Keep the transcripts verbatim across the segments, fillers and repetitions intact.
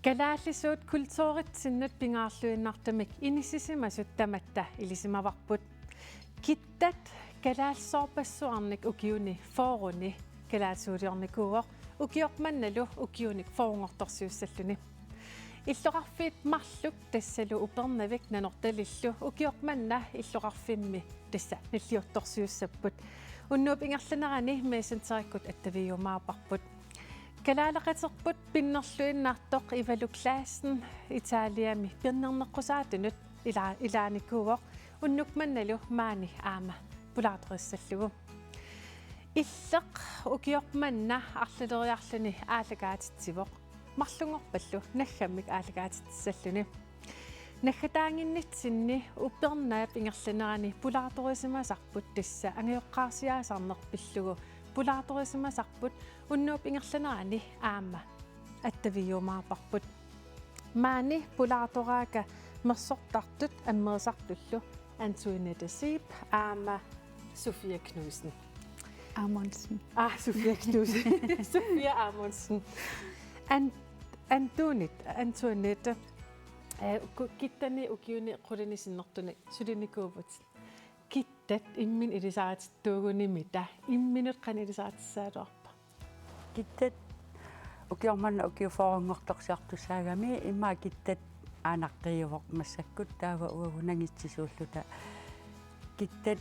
Kalaallisuut kulturitsinnut pingaarluinnartumik inissisimasut tamatta ilisimavarput. Kittat kalaallisoorpassuarnik ukiuni fyrreni kalaallisuuliornikuuvoq, ukioq mannalu ukiunik fyrrengortorsiussalluni. Illoqarfiit marluk tassalu Upernavik Nanortalillu ukioq manna illoqarfimmi tassa nalliuttorsiussapput. Unnuup ingerlanerani Messengerikkut attavigiumaarparput. Kalaaleqaterput pinnerluinnartoq Ivalu Claessen Italiami pinnerneqqusaatunut ila-, ilaanikuuvoq, unnuk mannalu maani aamma pulaartorissallugu. Illeq ukioq manna arlaleriarluni aallakaatitsivoq, marlunngorpallu naggammik aallakaatitsissalluni. Naggataannginnitsinni Upernaap ingerlanerani pulaartorisimasarput, tassa angajoqqaarsiaasarneq pillugu pulaartorisimasarput, unnuup ingerlanerani aamma attavigiumaarparput. Maani pulaartoraakka mersortartut ammerisartullu Antoinette Zeeb aamma Sofia Knudsen. Amundsen. Ah, Sofia Knudsen. Sofia Amundsen. An-, Antoinette, Antoinette. Eh, ku-, kittani ukiuni qulini sinnertuni sulinikuuvutit. Kittat imminut ilisaritittuugunimita, imminut qanoq ilisaritsissagaluarpa? Kittat ukioq manna ukiut fyrrengortorsiartussaagami, immaqa kittat aanaqqiuvoq massakkut, taava uagut nangitsisuulluta. Kittat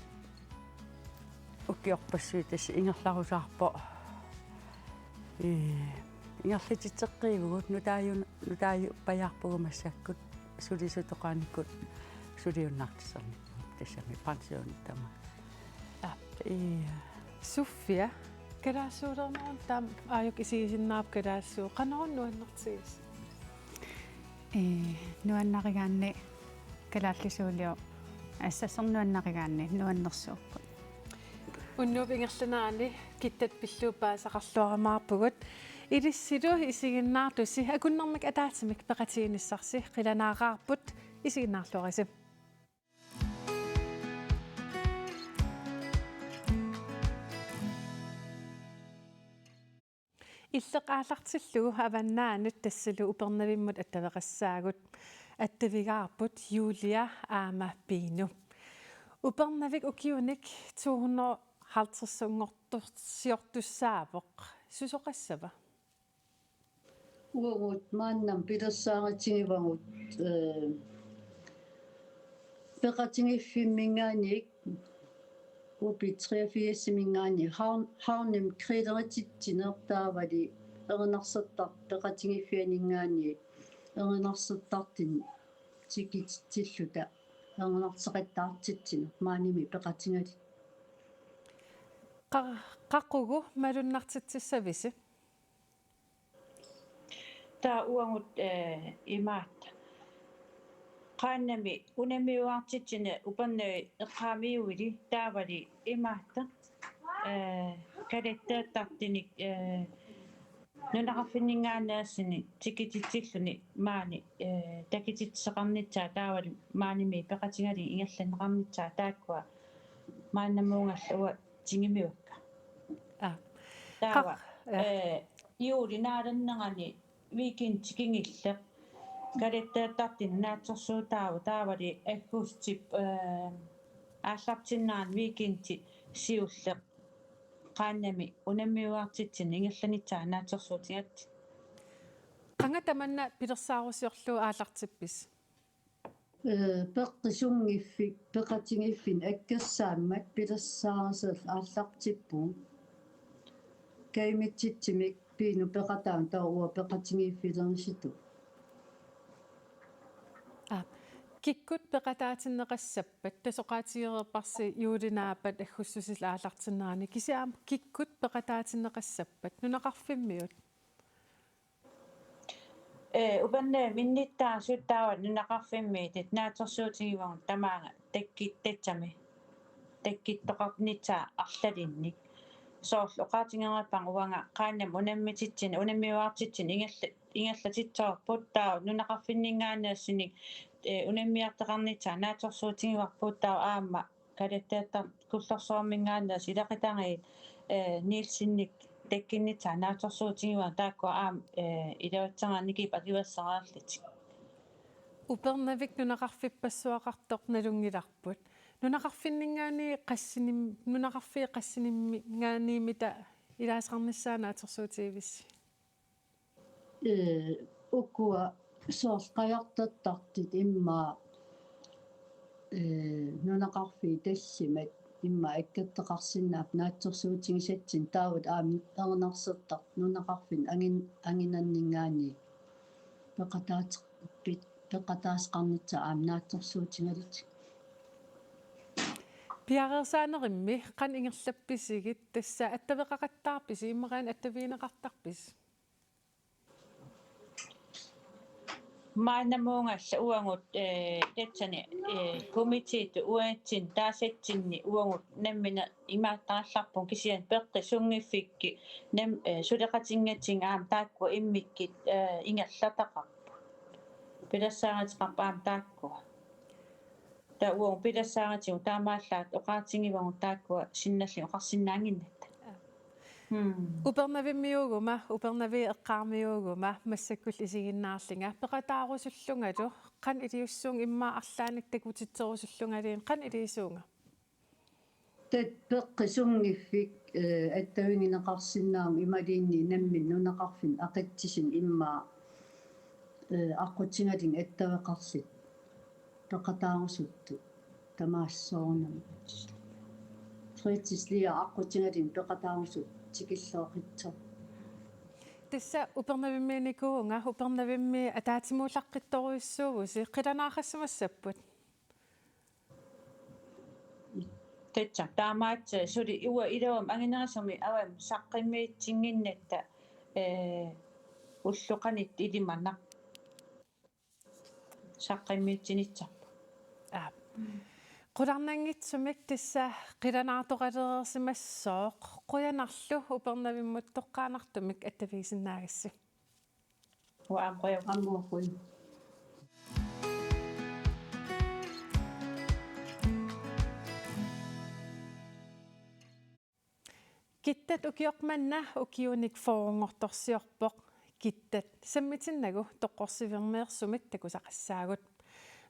ukiorpassuit tassa ingerlarusaarpoq. Ee, ingerlatitseqqiivugut, nutaaju-, nutaajuppajaarpugut massakkut sulisut toqaanikkut suliunnartissarnikkut, tassami pensionit tamaat. Aap. Ee. Sofia, kalaallisuuliornerani taama aajuku isigisinnaarpit kalaallisuut, qanoruna nuannertigisoq? Ee, nuannarigaanni kalaallisuuliorneq, assersuut nuannarigaanni nuannersuupput. Unnuup ingerlanerani kittat pillugu paasisaqarluarumaarpugut. Ilissilu isiginnaartusi akunnermik ataatsimik peqatiginissarsi qilanaaraarput, isiginnaarluarisi. Illeq aallartillugu avannaanut tassalu Upernavimmut attaveqassaagut. Attavigaarput Julia aamma Piinu. Upernavik ukiunik to hundrede og halvtredsinngortorsiortussaavoq. Susoqassava? Uagut maannamut pilersaarutigivagut, eh, peqatigiiffimminngaanniit, upi treogfirsiminngaanniit, havn-, havnimut grillerititsineq taavali erinarsortar-, peqatigiiffianinngaanniit erinarsortartunik tikititsilluta erinarsoqattaartitsineq maanimi peqatigalugu. Qa-, qaqugu malunnartitsissavisi? Taava uagut, eh, imaattoq. Qaannami unammiuaartitsineq Upernavik eqqaamiuili taavali imaattoq. Eh, kalatteertartunik, eh, nunaqarfinninngaanneersunik tikititsilluni maani, eh, takutitseqarnissaat taavalu maanimi peqatigalugit ingerlanneqarnissaat taakkua maannamuunngooq uanga tigumivakka. Aa. Taava, Qaq-, ja. Eh, juuli naalernerani weekendi kingulleq kalatteertartunik naatsorsuutaavoq taavali aggustip, eh, aallartinnerani weekendi siulleq qaannami unammiuaartitsineq ingerlanissaa naatsorsuutigalugu. Qanga tamanna pilersaarusiorlugu aallartippisi? Eh, peqqissunngiffik peqatigiiffinnik akkersaammat pilersaarusiorlugu aallartippugut. Kajumititsisumik Piinut peqataanut taava uanga peqatigiiffilerusutut. Aa, kikkut peqataatinneqassappat, tassa oqaatigereerparsi juuli naapat aggustip aallartinnerani, kisianni aamma kikkut peqataatinneqassappat, nunaqarfimmiut? Eh, Upernavimmi innuttaasut taava nunaqarfimmiittut naatsorsuutigivagut tamaanga takkut-, tassami takkuttoqarnissaa arlalinnik. Soorlu oqaatigereerpara uanga qaannami unammititsineq, unammiuaartitsineq ingerla-, ingerlatitseqarpugut taava nunaqarfinninngaanneersunik, eh, unammiartoqarnissaa naatsorsuutigivarput taava aamma kalatteertartut Kullorsuarminngaanneersut ilaqutariit, eh, Nielsenip takkunnitsinni naatsorsuutigivara taakkua aamma, eh, iluatsaarnikuupput akuersissareerlutik. Upernavik nunaqarfippassuaqartoq nalunngilarput. Nunaqarfinninngaanniit qassinim-, nunaqarfiit qassinimminngaanniit ilaasaqarnissaa naatsorsuutigivissi? Eh, ukua soorlu qajartortartut immaqa, eh, nunaqarfiit tallimat immaqa akkertoqarsinnaapput naatsorsuutigisatsinnik taava aamma erinarsortartut nunaqarfinni angin-, anginerninngaanniit peqataat-, pit-, peqataasaqarnissaat aamma naatsorsuutigalutik. Piareersaanerimmi qanoq ingerlappisigit, tassa attaveqaqattaarpisi, immaqaana attavigineqartarpisi? Maannamuunngilaq uagut, eh, tassani, eh, komiteetut uatsinni taasatsinni uagut nammineq imaattarallarpugut kisianni peqqissunngiffikkut nam-, eh, suleqatinngatsinni aamma taakkua immikkut, eh, ingerlataqarput. Pilersaaruteqarput aamma taakkua. Taava uagut pilersaarutigit taamaallaat oqaatigivagut taakkua sinnalli oqarsinnaannginnatta. Aa. Hmm. Upernavimmiuuguma, Upernaviup eqqaamiuuguma, massakkullu isiginnaarlunga, peqataarusullungalu, qanoq iliussuunga immaqa arlaannik takutitserusullungaluunniit, qanoq iliusuunga? Tassa peqqissunngiffik, eh, attavigineqarsinnaavoq imaluunniit nammineq nunaqarfinni aqutsisuni immaqa, eh, aqqutigalugu attaveqarlutik peqataarusuttut tamaasa soorunami. Fritidslejer aqqutigalugu peqataarusuttut tikilluaqqusaarput. Tassa Upernavimmiinnikuuvunga, Upernavimmi ataatsimuullaqqittorujussuuvusi, qilanaarsimassapput. Tassa, taamaattoq suli uanga iluamik anginerusumik avammut saqqummiussinnginnatta, eh, ullut qanittut ilimanarpoq. Saqqummiussinissarput. Aap. Qularnanngitsumik tassa qilanaartoqalereersimassooq, qujanarlu Upernavimmut toqqaannartumik attavigisinnaagassi. Uanga aamma qujan. Aamma qujan. Kittat ukioq manna ukiunik fyrrenngortorsiorpoq. Kittat sammitinnagu toqqorsivimeersumik takusaqassaagut.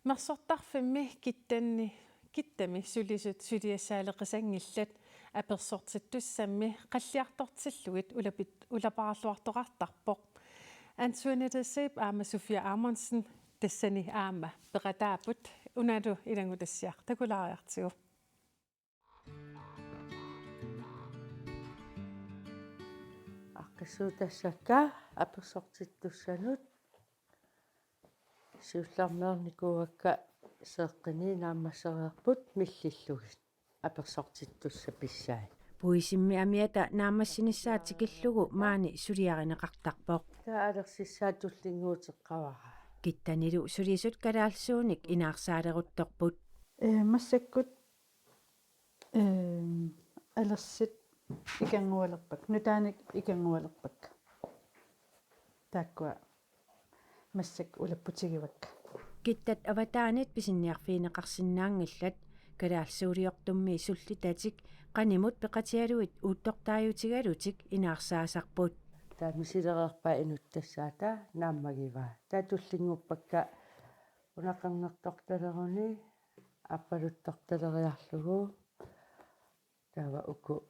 Mersortarfimmi Kittanni, Kittami sulisut suliassaaleqisanngillat, apersortittussammi qalliartortillugit ulapit-, ulapaarluartoqartarpoq. Antoinette Zeeb aamma Sofia Amundsen tassani aamma peqataapput, unalu ilanngutassiaq takulaariartigu. Aaqqissuutassakka apersortittussanut siullermeernikuuakka seeqquni naammassereerput millillugit apersortittussat pissai. Puisimmi amiata naammassinissaa tikillugu maani suliarineqartarpoq. Taava alersissaa tullinnguuteqqavara. Kittanilu sulisut kalaallisuunik inaarsaaleruttorput. Ee, massakkut, ee, alersit ikanngualerpakka, nutaanik ikanngualerpakka. Taakkua massakkut ulapputigivakka. Kittat avataanit pisiniarfigineqarsinnaanngillat, kalaallisuuliortummi sullitatik qanimut peqatigalugit uuttortaajutigalutik inaarsaasarput. Taava misilereerpaa inuttassaata naammagivaa. Taava tullinnguuppakka una qernertortaleruni aappaluttortaleriarlugu. Taava uku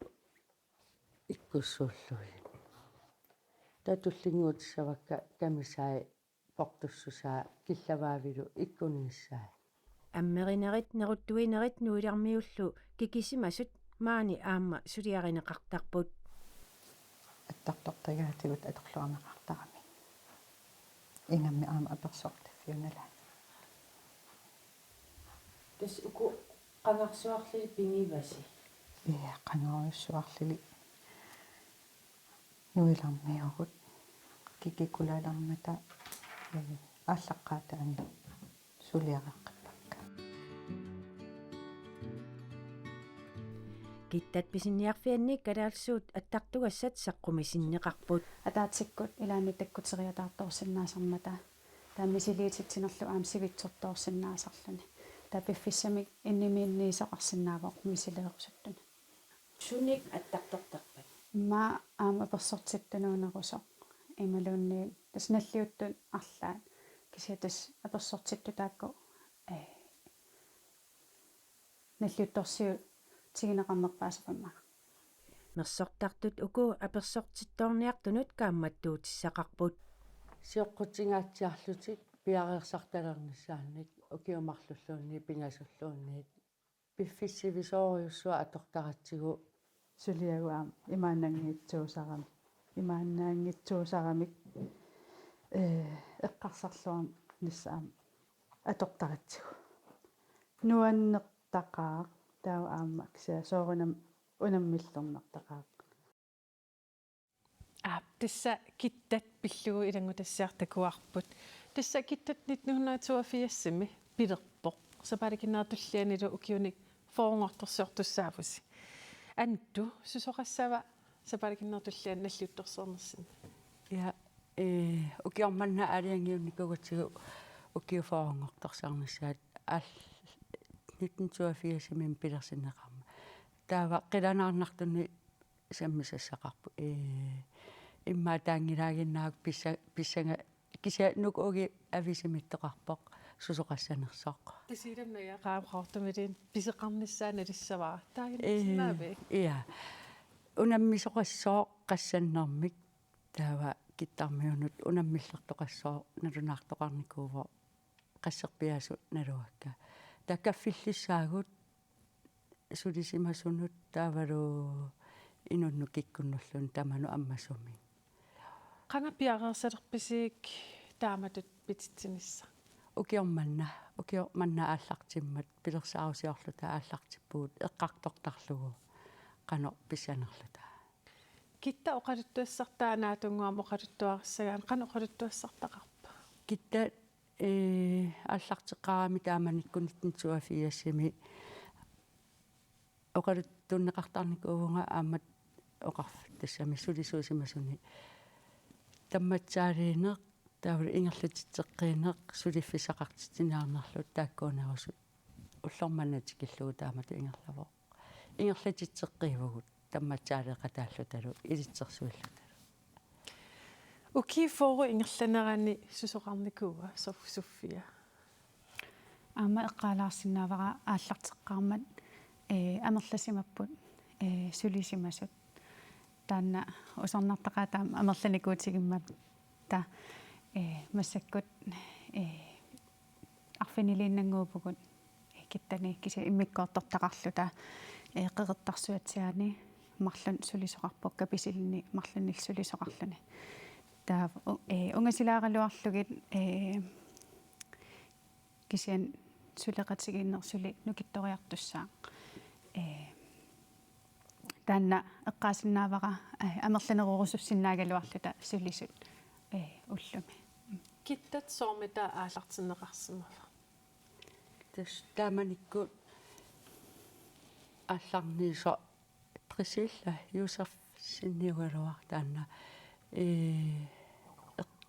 ikkussuullugit. Taava tullinnguutissavakka kamisai portussusaa killavaavilu ikkunnissaat. Ammerinerit neruttuinerit nuilarmiullu kikisimasut maani aamma suliarineqartarput. Attartortagaatigut atorluarneqartarami. Ingammik aamma apersortaffiup nalaani. Tassa uku qangarsuarli pigivasi? Ia, qangarsuarli nuilarmiugut kikikulalermata, ee, aallaqqaataani suliareqqippakka. Kittat pisiniarfianni kalaallisuut attartugassat saqqumisinneqarput. Ataatsikkut ilaanni takkuteriataartoorsinnaasarmata, taava misiliititsinerlu aamma sivitsortoorsinnaasarluni. Taava piffissamik innimiinniisoqarsinnaavoq misileerusuttuni. Sunik attartortarpat? Immaqa aamma apersortittunuunerusoq imaluunniit tassa nalliuttut arlaat, kisianni tassa apersortittut taakku, ee, nalliuttorsiutigineqarnerpaasarput immaqa. Mersortartut uku apersortittoorniartunut kaammattuutissaqarput. Sioqqutingaatsiarlutik piareersartalernissaannik ukiut marlulluunniit pingasulluunniit piffissaq sivisoorujussuaq atortaratsigu. Suliagut aamma imaannaanngitsuusaramik, imaannaanngitsuusaramik, ee, eqqarsarluarnissaat aamma atortaratsigu. Nuannertaqaaq taava aamma kisianni soorunami unammillernartaqaaq. Aap, tassa Kittat pillugu ilanngutassiaq takuarput. Tassa Kittat nitten hundrede toogfirsimi pilerpoq. Sapaatip akunnera tullianilu ukiunik fyrrenngortorsiortussaavusi. Anuttu, susoqassava sapaatip akunnera tulliani nalliuttorsiornersinni? Ja, ee, ukioq manna aalajangiunnikuugatsigu ukiut fyrrenngortorsiornissaat aal-, nitten toogfirsimi pilersinneqarmat. Taava qilanaarnartunik sammisassaqarput. Ee, immaqa taanngilaaginnaruk pissa-, pissanga-, kisianni Nuka Ugi aviisimittoqarpoq susoqassanersoq. Tasiilam najaqaaqortumiliin pisoqarnissaa nalissavara. Ee, taaginnarsinnaavi? Ja. Unammisoqassooq qassannermik, taava Kittarmiunut unammillertoqassooq nalunaartoqarnikuuvoq, qasserpiaasut naluakka. Taava kaffillissaagut sulisimasunut taavalu inunnut kikkunnulluunniit tamanut ammasumik. Qanga piareersalerpisiuk taamatut pititsinissaq? Ukioq manna, ukioq manna aallartimmat pilersaarusiorluta aallartippugut eqqartortarlugu qanoq pissanerluta. Kittat oqaluttuassartaa naatsunnguamik oqaluttuarissagaanni, qanoq oqaluttuassartaqarpa? Kittat, ee, aallarteqqaarami taamanikkut nitten toogfirsimi oqaluttuunneqartarnikuuvunga aamma oqarf-, tassami sulisuusimasuni tammatsaaliineq, taavalu ingerlatitseqqiineq, suliffissaqartitsiniarnerlu taakkuunerusut ullormut manna tikillugu taamatut ingerlavoq. Ingerlatitseqqiivugut tammatsaaleeqataallutalu ilitsersuillutalu. Ukiut fyrre ingerlaneranni susoqarnikuua, Sof-, Sofia? Aamma eqqaalaarsinnaavara aallarteqqaarmat, ee, amerlasimapput, ee, sulisimasut. Taanna usornartaqaat aamma amerlanikuutigimmat. Taava, ee, massakkut, ee, arfiniliinnannguuvugut, ee, Kittani kisianni immikkoortortaqarluta, ee, Qeqertarsuatsiaani marlunnik sulisoqarpoq, Kapisilinni marlunnik sulisoqarluni. Taava u-, ee, ungasilaaraluarlugit, ee, kisianni suleqatigiinneq suli nukittoriartussaaq. Ee, taanna eqqaasinnaavara, ee, amerlanerusussinnaagaluarluta sulisut, ee, ullumi. Kittat soormita aallartinneqarsimava? Tassa taamanikkut aallarniisoq Priscilla Josefsenniugaluaq taanna, ee, eq-,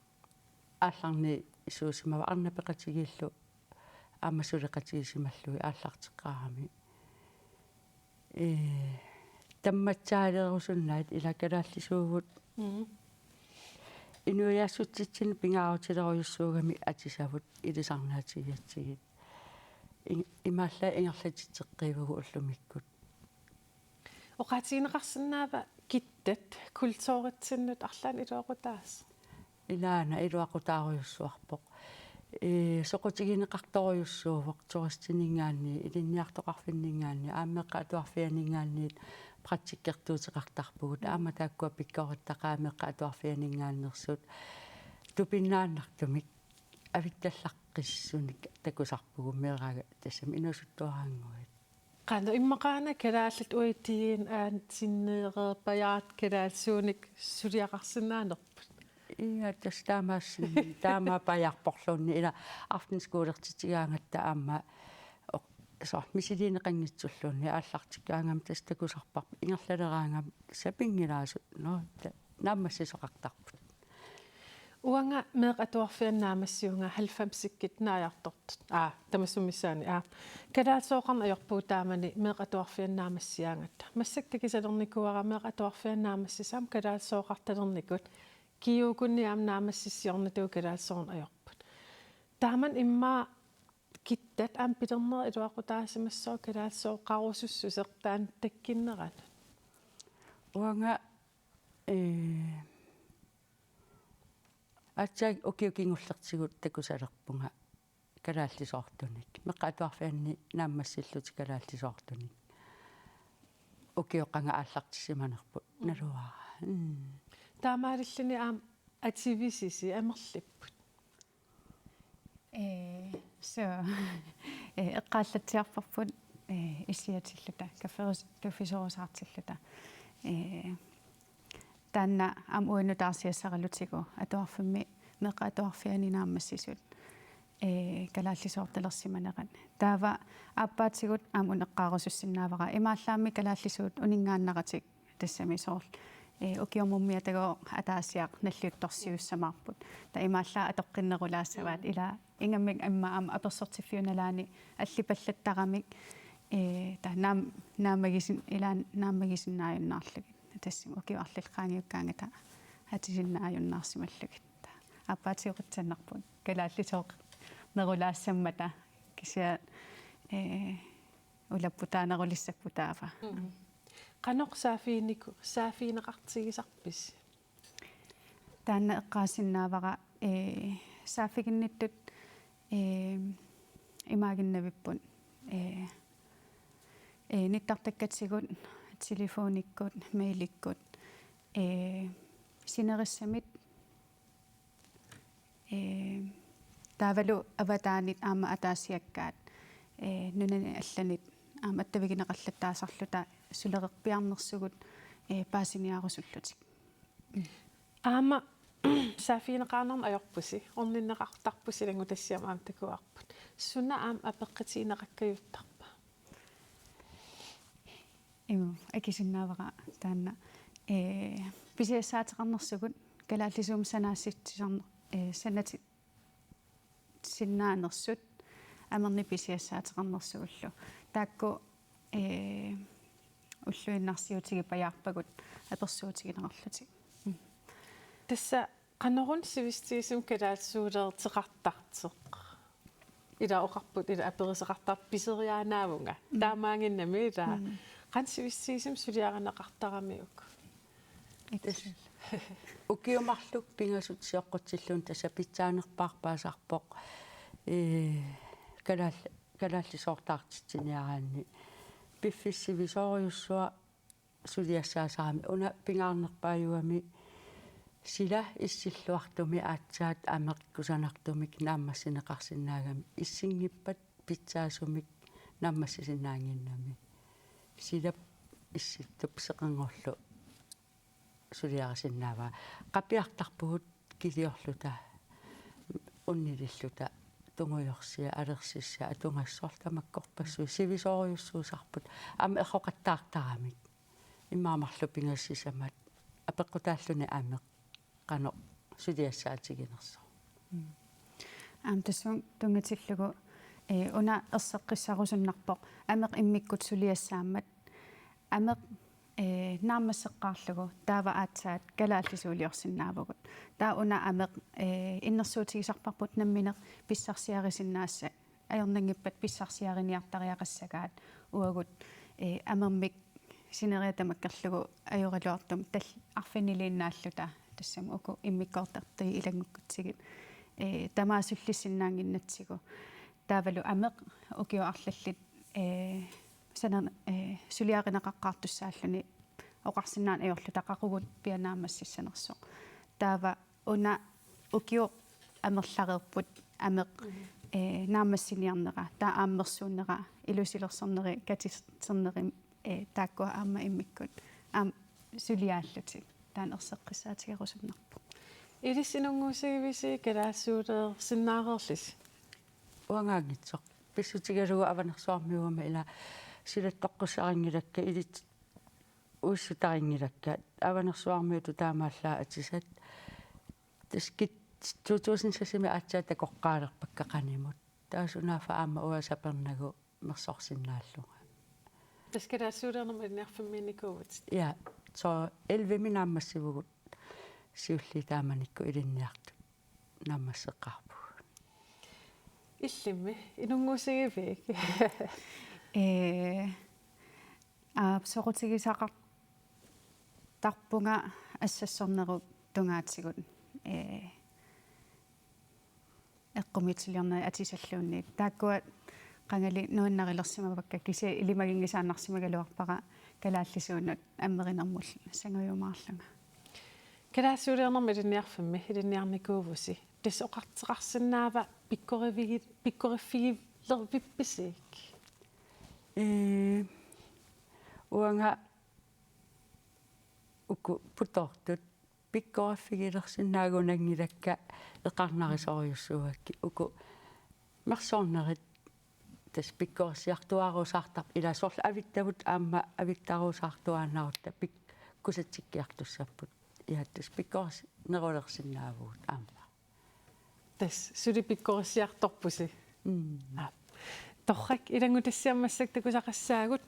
aallarniisuusimavoq arnat peqatigiillu aamma suleqatigisimallugit aallarteqqaarami. Ee, tammatsaaleerusunnaat ila kalaallisuuvut. Mm. Inuiaassutsitsinnut pingaarutilerujussuugami atisavut ilisarnaatigigatsigit. In-, imaallaat ingerlatitseqqiivugut ullumikkut. Oqaatigineqarsinnaava Kittat kulturitsinnut arlaannik iluaqutaasoq? Ilaana iluaqutaarujussuarpoq. Ee, soqutigineqartorujussuuvoq turistininngaanniit, ilinniartoqarfinninngaanniit, aamma Meeqqat Atuarfianinngaanniit praktikkertuuteqartarpugut. Aamma taakkua pikkorittaqaat Meeqqat Atuarfianinngaanneersut tupinnaannartumik avittallaqqissunik takusarpugut meeraaga tassami inuusuttuaraannguit. Qanoq immaqaana kalaallit uagut D N A-t sinnereerpajaat kalaallisuunik suliaqarsinnaanerput? Ja, tassa taamaassin-, taamaapajaarporluunniit ila aftenskolertitsigaangatta aamma oq-, soorlu misiliineqanngitsulluunniit aallartikkaangama tassa takusarparput ingerlaleraangama sapinngilaasut, nå, ta-, naammassisoqartarput. Uanga meeqqat atuarfianni naammassivugut halvfemsikkut naajartortut. Aa, tamassummik missaani. Aa. Kalaallisooqarneq ajorpugut taamani meeqqat atuarfianni naammassigaangatta. Massakkut takusalernikuuara meeqqat atuarfianni naammassisut aamma kalaallisooqartalernikut. Kiuukunni aamma naammassissiornatigut kalaallisoorneq ajorput. Taamani immaqa kittat aamma pilernerit iluaqutaasimassaaq kalaallisooqarusussuseq taanna takkunneranut. Uanga, ee, aatsaat ukiut kingullertigut takusalerpunga kalaallisoortunik. Meeqqat atuarfianni naammassillutik kalaallisoortunik. Ukiut qanga aallartissimanerput. Mm. Naluara. Mm. Taamaalilluni aamma atuisisi amerlipput. Ee, so, ee, eqqaallatsiarparput, ee, issiatilluta, kafferus-, kaffisorusaartilluta. Ee, taanna aamma uinut taarsiassaralutigu atuarfimmi meeqqat atuarfianni naammassisut, ee, kalaallisoortalersimanerat. Taava aappaatigut aamma una eqqaarusussinnaavara imaallaammi kalaallisuut uninngaannaratik tassami soorlu. Ee, ukiut mummiattagooq ataasiaq nalliuttorsiussamaarput. Taava imaallaat atoqqinnerulaassavaat. Mm. Ila ingammik immaqa aamma apersortiffiup nalaani allipallattaramik, ee, taava naam-, naammagisin-, ila naammagisinnaajunnaarlugit. Tassami ukiut arlallit qaangiukkaangata atuisinnaajunnaarsimallugit. Taava aappaatigut qujanarpoq kalaallisooqarnerulaassammata kisianni, ee, ulapputaanerulissapput taava. Mm. Qanoq saaffiginniku-, saaffigineqartigisarpisi? Taanna eqqaasinnaavara, ee, saaffiginnittut, ee, imaaginnavipput, ee, ee, nittartakkatigut, telefonikkut, mailikkut, ee, sinerissamit, ee, taavalu avataanit aamma ataasiakkaat, ee, nunanit allanit aamma attavigineqallattaasarluta sulereerpiarnersugut, ee, paasiniarusullutik. Aamma saaffigineqarneq ajorpusi, orninneqartarpusi ilanngutassiami aamma takuarput. Suna aamma apeqqutigineqakkajuttarpa? Imu, akisinnaavara taanna, ee, pisiassaateqarnersugut kalaallisuumik sanaassitsisarne-, ee, sanati-, sinnaanersut amernik pisiassaateqarnersugullu. Taakku, ee, ulluinnarsiutigipajaarpagut apersuutigineqarlutik. Mm. Tassa qanoruna sivisutigisumik kalaallisuuleerteqartartoq? Ila oqarput, ila aperisoqartarpoq piseriaannaavunga. Mm. Taamaaginnami ila. Mm. Qanoq sivisutigisumik suliarineqartarami uku? Ukiut marluk pingasut sioqqutsilluunniit tassa pitsaanerpaarpaasarpoq, ee, kalaal-, kalaallisoortaartitsiniaraanni. Piffissaq sivisoorujussuaq suliassaasarami una pingaarnerpaajugami sila issilluartumi aatsaat ameq kusanartumik naammassineqarsinnaagami issinngippat pitsaasumik naammassisinnaannginnami. Silap issittup seqerngorlu suliarisinnaavaa. Qapiartarpugut kiliorluta, unnililluta, tungujorsia, alersissia, atugassorlu tamakkorpassuit, sivisoorujussuusarput, aamma erroqattaartaramik. Immaqa marluk pingasut sisamat, apeqqutaalluni aamma qanoq suliassaatiginersoq. Mm. Aamma tassunga tunngatillugu, ee, una erseqqissarusunnarpoq ameq immikkut suliassaammat, ameq, ee, naammasseqqaarlugu taava aatsaat kalaallisuuliorsinnaavugut. Taava una ameq, ee, innersuutigisarparput nammineq pissarsiarisinnaassat, ajornanngippat pissarsiariniartariaqassagaat uagut, ee, amermik sineriak tamakkerlugu ajoraluartumik tal-, arfiniliinnaalluta tassami uku immikkoortortut ilanngukkutsigit, ee, tamaasullissinnaannginnatsigu. Taavalu ameq ukiut arlallit, ee, sanan-, ee, suliarineqaqqaartussaalluni oqarsinnaaneq ajorluta qaqugu piaa naammassissanersoq. Taava una ukiut amerlareerput ameq, mhm, ee, naammassiniarnera, taava aammersuunnera, ilusilersorneri, katersorneri, ee, taakkua aamma immikkut aamma suliaallutik. Taanna erseqqissaatigerusunnarpoq. Ilissi inunnguussivisi kalaallisuuleersinnaareerlisi? Uangaanngitsoq. Pissutigalugu Avanersuarmiuugama ila silattoqqissarinngilakka, ilit uissutarinngilakka. Avanersuarmiutut taamaallaat atisat. Tassa kit-, to tusind seksimi aatsaat takoqqaalerpakka qanimut. Taava sunaaffa aamma uanga sapernagu mersorsinnaallunga. Tassa kalaallisuuliornermut ilinniarfimmiinnikuuvutit? Ja, så ellevemi naammassivugut siulliit taamanikkut ilinniartut naammasseqqaarpugut. Illimmi, inunnguussigiviuk? Ee, aa, soqutigisaqartarpunga assassornerup tungaatigut, ee, eqqumiitsuliornerit atisalluunniit. Taakkua qangali nuannarilersimavakka, kisianni ilimaginngisaannarsimagaluarpara kalaallisuunut ammerinermut sangujumaarlunga. Kalaallisuuliornermut ilinniarfimmi ilinniarnikuuvusi. Tassa oqartoqarsinnaava pikkorivigi-, pikkoriffigilervippisiuk? Ee, uanga uku putoortut pikkoriffigilersinnaagunanngilakka, eqarnarisorujussuugakkit. Uku mersornerit tassa pikkorissiartuaarusaartar-, ila soorlu avittavut aamma avittarusaartuaannarutta pik-, kusatsikkiartussapput. Ja, tassa pikkorisnerulersinnaavugut aamma. Tassa suli pikkorissiartorpusi. Mm. Aap. Torrak, ilanngutassiaq massakkut takusaqassaagut.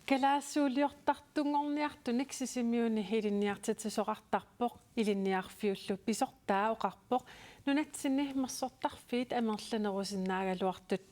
Kalaallisuuliortartunngorniartunik Sisimiuni ilinniartitsisoqartarpoq, ilinniarfiullu pisortaa oqarpoq nunatsinni mersortarfiit amerlanerusinnaagaluartut.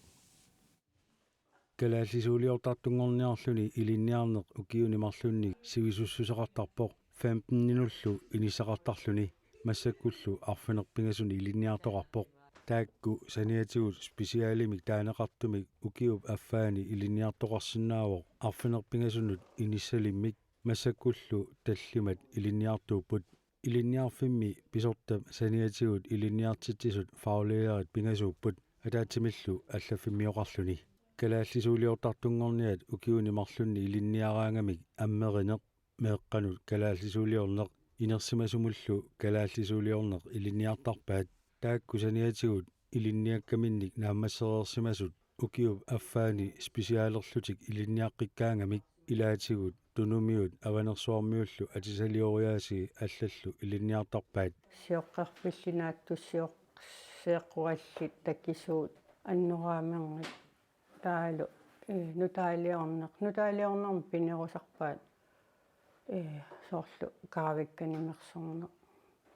Kalaallisuuliortartunngorniarluni ilinniarneq ukiuni marlunni sivisussuseqartarpoq femteninullu inissaqartarluni, massakkullu arfineq-pingasuni ilinniartoqarpoq. Taakku saniatigut specialimik taaneqartumik ukiup affaani ilinniartoqarsinnaavoq arfineq-pingasunut inissalimmik, massakkullu tallimat ilinniartuupput. Ilinniarfimmi pisortap saniatigut ilinniartitsisut faglærerit pingasuupput, ataatsimillu allaffimmioqarluni. Kalaallisuuliortartunngorniat ukiuni marlunni ilinniaraangamik ammerineq, meeqqanut kalaallisuuliorneq inersimasumullu kalaallisuuliorneq ilinniartarpaat. Taakku saniatigut ilinniakkaminnik naammassereersimasut ukiup affaani specialerlutik ilinniaqqikkaangamik ilaatigut Tunumiut Avanersuarmiullu atisalioriaasii allallu ilinniartarpaat. Sioqqerfillit, naatsussiorseeqqorallit, takisuut, annoraamernit, taavalu, ee, nutaaliorneq. Nutaaliornermi pinerusarpaat, ee, soorlu kaavikkanik mersorneq,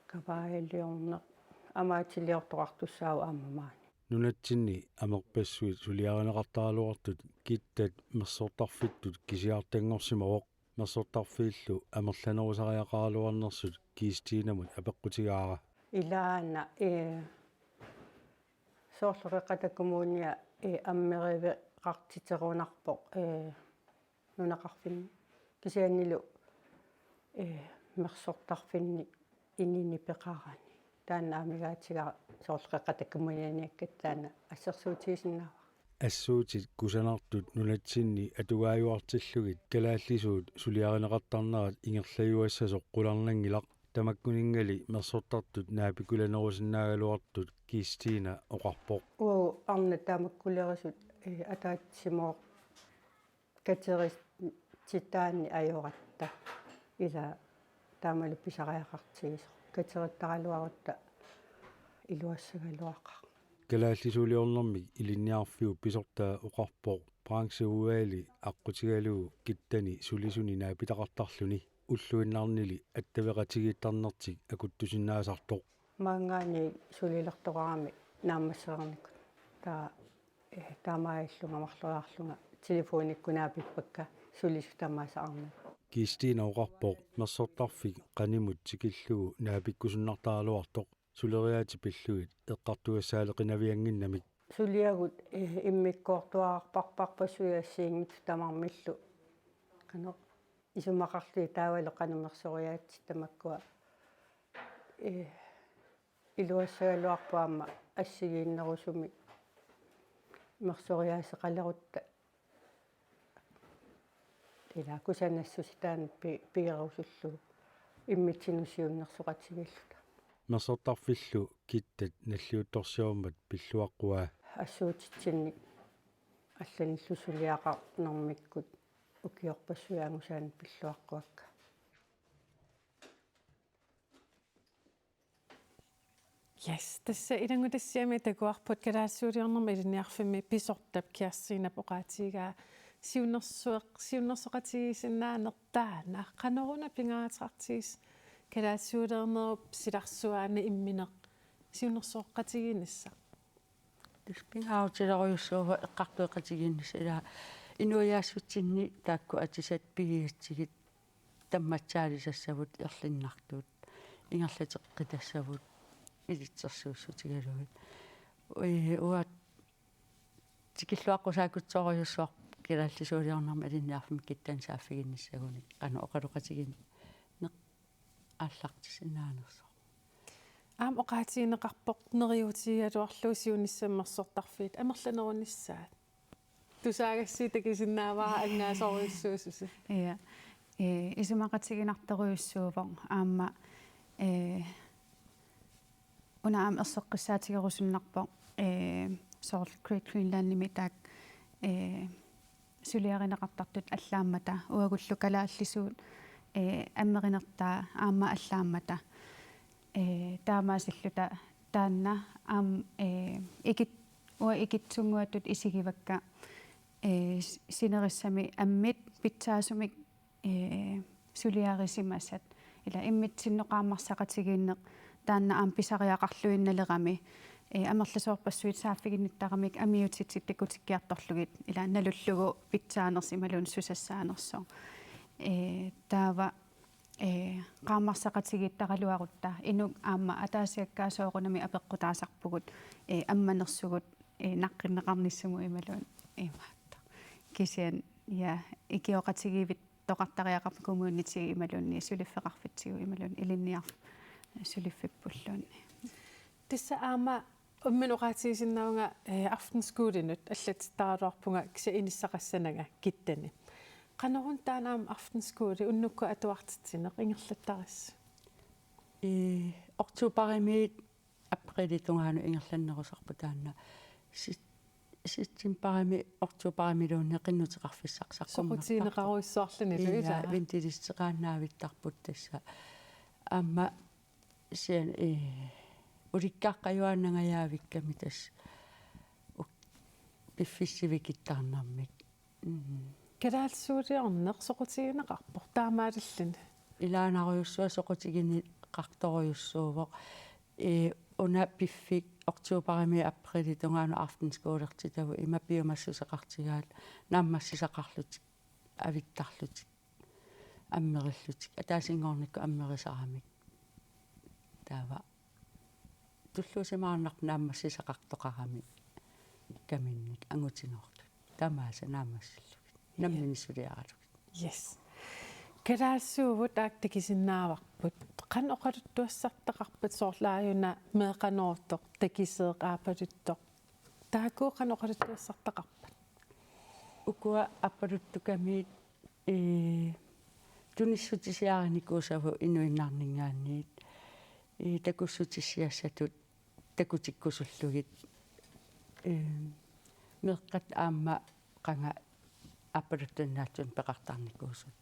kapaaliorneq, amaatiliortoqartussaavoq aamma maani. Nunatsinni amerpassuit suliarineqartaraluartut Kittat mersortarfittut kisiartanngorsimavoq. Mersortarfiillu amerlanerusariaqaraluarnersut Kiistinamut apeqqutigaara. Ilaana, ee, soorlu Qeqqata Kommunia, ee, ammeriveqartiterunarpoq, ee, nunaqarfinni. Kisiannili, ee, mersortarfinni inini peqarani. Taanna amigaatiga soorlu Qeqqata Kommunianiakkatta taanna assersuutigisinnaavara. Assuutit kusanartut nunatsinni atugaajuartillugit kalaallisuut suliarineqartarnerat ingerlajuassasoq qularnanngilaq, tamakkuninngali mersortartut naapikkulanerusinnaagaluartut Kiistina oqarpoq. Uagut arnat tamakkulerisut, ee, ataatsimooq katerissitaanni ajoratta, ila taamalu pisariaqartigisoq. Katerittaraluarutta iluassagaluaqaaq. Kalaallisuuliornermik ilinniarfiup pisortaa oqarpoq brancheudvalgi aqqutigalugu Kittani sulisuni naapitaqartarluni, ulluinnarnili attaveqatigiittarnertik akuttusinnaasartoq. Maanngaanniit sulilertoqarami naammassereernikut. Taava, eh, taamaalillunga marloriarlunga telefonikkut naapippakka sulisut tamaasa arnat. Kiistina oqarpoq mersortarfik qanimut tikillugu naapikkusunnartaraluartoq, suleriaatsip pillugit eqqartugassaaleqinaviannginnamik. Suliagut, eh, immikkoortuarparparpassuit assigiinngitsut tamarmillu. Qanoq isumaqarlugit taavalu qanoq mersoriaatsit tamakkua, eh, iluassagaluarput aamma assigiinnerusumik mersoriaaseqalerutta. Ila kusanassuseq taanna pi-, pigerusullugu immitsinnut siunnersoqatigiilluta. Mersortarfillu Kittat nalliuttorsiormat pilluaqquaa. Assuutitsinnik allanillu suliaqarnermikkut ukiorpassuit angusaanik pilluaqquakka. Yes, tassa ilanngutassiami takuarput kalaallisuuliornermi ilinniarfimmi pisortap Kirstine oqaatigaa siunnersueq-, siunnersoqatigiissinnaaneq taanna. Qanoruna pingaaruteqartigisoq kalaallisuuliornerup silarsuaani immineq siunnersoqatigiinnissaq? Tassa pingaarutilerujussuuvoq eqqartueqatigiinnissaq, ilaa inuiaassutsinni taakku atisat pigigatsigit tammatsaalisassavut erlinnartut, ingerlateqqitassavut ilitsersuussutigalugit. Ui, uanga tikilluaqqusaakkutsoorujussuarpoq kalaallisuuliornermi ilinniarfimmi Kittani saaffiginnissagunik qanoq oqaloqatigineq aallartissinnaanersoq. Aamma oqaatigineqarpoq neriuutigigaluarlugu siunissami mersortarfiit amerlanerunissaat. Tusaagassi takusinnaavara anngaasorujussuususi. Ja. Ee, isumaqatiginartorujussuuvoq aamma, ee, una aamma erseqqissaatigerusunnarpoq, ee, soorlu Great Greenlandimi taakku, ee, suliarineqartartut allaammata uagullu kalaallisuut, ee, ammerinertaa aamma allaammata. Ee, taamaasilluta taanna aamma, ee, ikit-, uanga ikittunnguatut isigivakka, ee, s-, sinerissami ammit pitsaasumik, ee, suliarisimasat. Ila immitsinnut qaammarsaqatigiinneq taanna aamma pisariaqarluinnalerami, ee, amerlasoorpassuit saaffiginnittaramik amiutitsit takutikkiartorlugit, ila nalullugu pitsaanersoq imaluunniit susassaanersoq. Ee, taava, ee, qaammarsaqatigiittaraluarutta inuk aamma ataasiakkaat soorunami apeqqutaasarpugut, ee, ammanersugut, ee, naqqinneqarnissamut imaluunniit imaattoq. Kisianni, ja, ikioqatigiivittoqartariaqarpoq kommunitigut imaluunniit suliffeqarfitsigut imaluunniit ilinniarfik suliffipulluunniit. Tassa aamma imminut oqaatigisinnaavunga, eh, aftenskolinut allatsittaraluarpunga kisianni inissaqassananga Kittani. Qanoruna taanna aamma aftenskole unnukkut atuartitsineq ingerlattarissi? Ee, oktoberimiit aprilip tungaanut ingerlannerusarpoq taanna. Se-, septemberimi oktoberimiluunniit qinnuteqarfissaq saqqummertarpoq. Soqutigineqarujussuarlunilu, ila, ilaa? Ventelisteraannaavittarput tassa. Aamma kisianni, ee, ulikkaqqajuaannangajaavikkami tassa uk-, piffissaq sivikittarnermik. Mm. Kalaallisuuliorneq soqutigineqarpoq taamaalilluni? Ilaanarujussuaq soqutigineqartorujussuuvoq. Ee, una piffik oktoberimi aprilip tungaanut aftenskolertitagut ima piumassuseqartigaat naammassisaqarlutik, avittarlutik, ammerillutik, ataasinngornikkut ammerisaramik. Taava tulluusimaarnarpoq naammassisaqartoqarami kaminnik angutinoortut. Tamaasa naammassillugit. Ja. Nammineq suliaralugit. Yes. Kalaallisuuvut aak takusinnaavarput. Qanoq oqaluttuassartaqarpat, soorlu aajuna meeqqanoortoq, takuseeq, aappaluttoq? Taakku qanoq oqaluttuassartaqarpat? Ukua aappaluttukamiit, ee, tunissutisiarinikuusavut inuinnarninngaanniit, ee, takussutissiassatut takutikkusullugit, ee, meeqqat aamma qanga aappaluttuinnaatsunik peqartarnikuusut.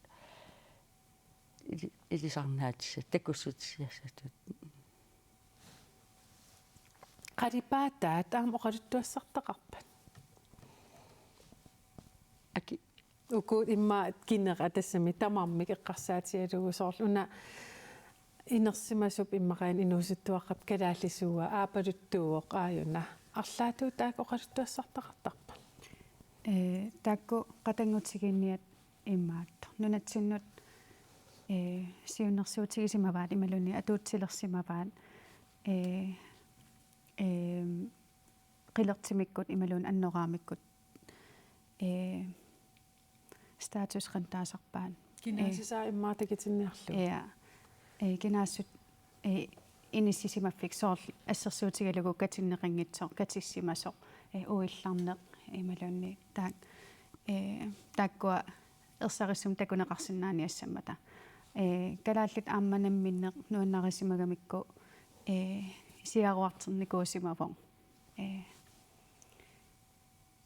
Ili-, ilisarnaatissat takussutissiassatut. Qalipaataat aamma oqaluttuassartaqarpat? Aki. Uku immaqa kinera tassami tamarmik eqqarsaatigalugu, soorlu una inersimasup immaqa aana inuusuttuaqqap kalaallisuua aappaluttuuvoq aajuna. Arlaatigut taakku oqaluttuassartaqartarpat? Ee, taakku qatanngutigiinniat imaattoq. Nunatsinnut, ee, siunnersuutigisimavaat imaluunniit atuutsilersimavaat, ee, ee, qilertimikkut imaluunniit annoraamikkut, ee, status qanoq taasarpaat. Kinaassusaa immaqa takutinniarlugu. Ja. Ee, kinaassut, ee, inissisimaffik, soorlu assersuutigalugu katinneqanngitsoq, katissimasoq, ee, uillarneq, imaluunniit taak-, ee, taakkua ersarissumik takuneqarsinnaaniassammata. Ee, kalaallit aamma namminneq nuannarisimagamikku, ee, siaruarternikuusimavoq. Ee,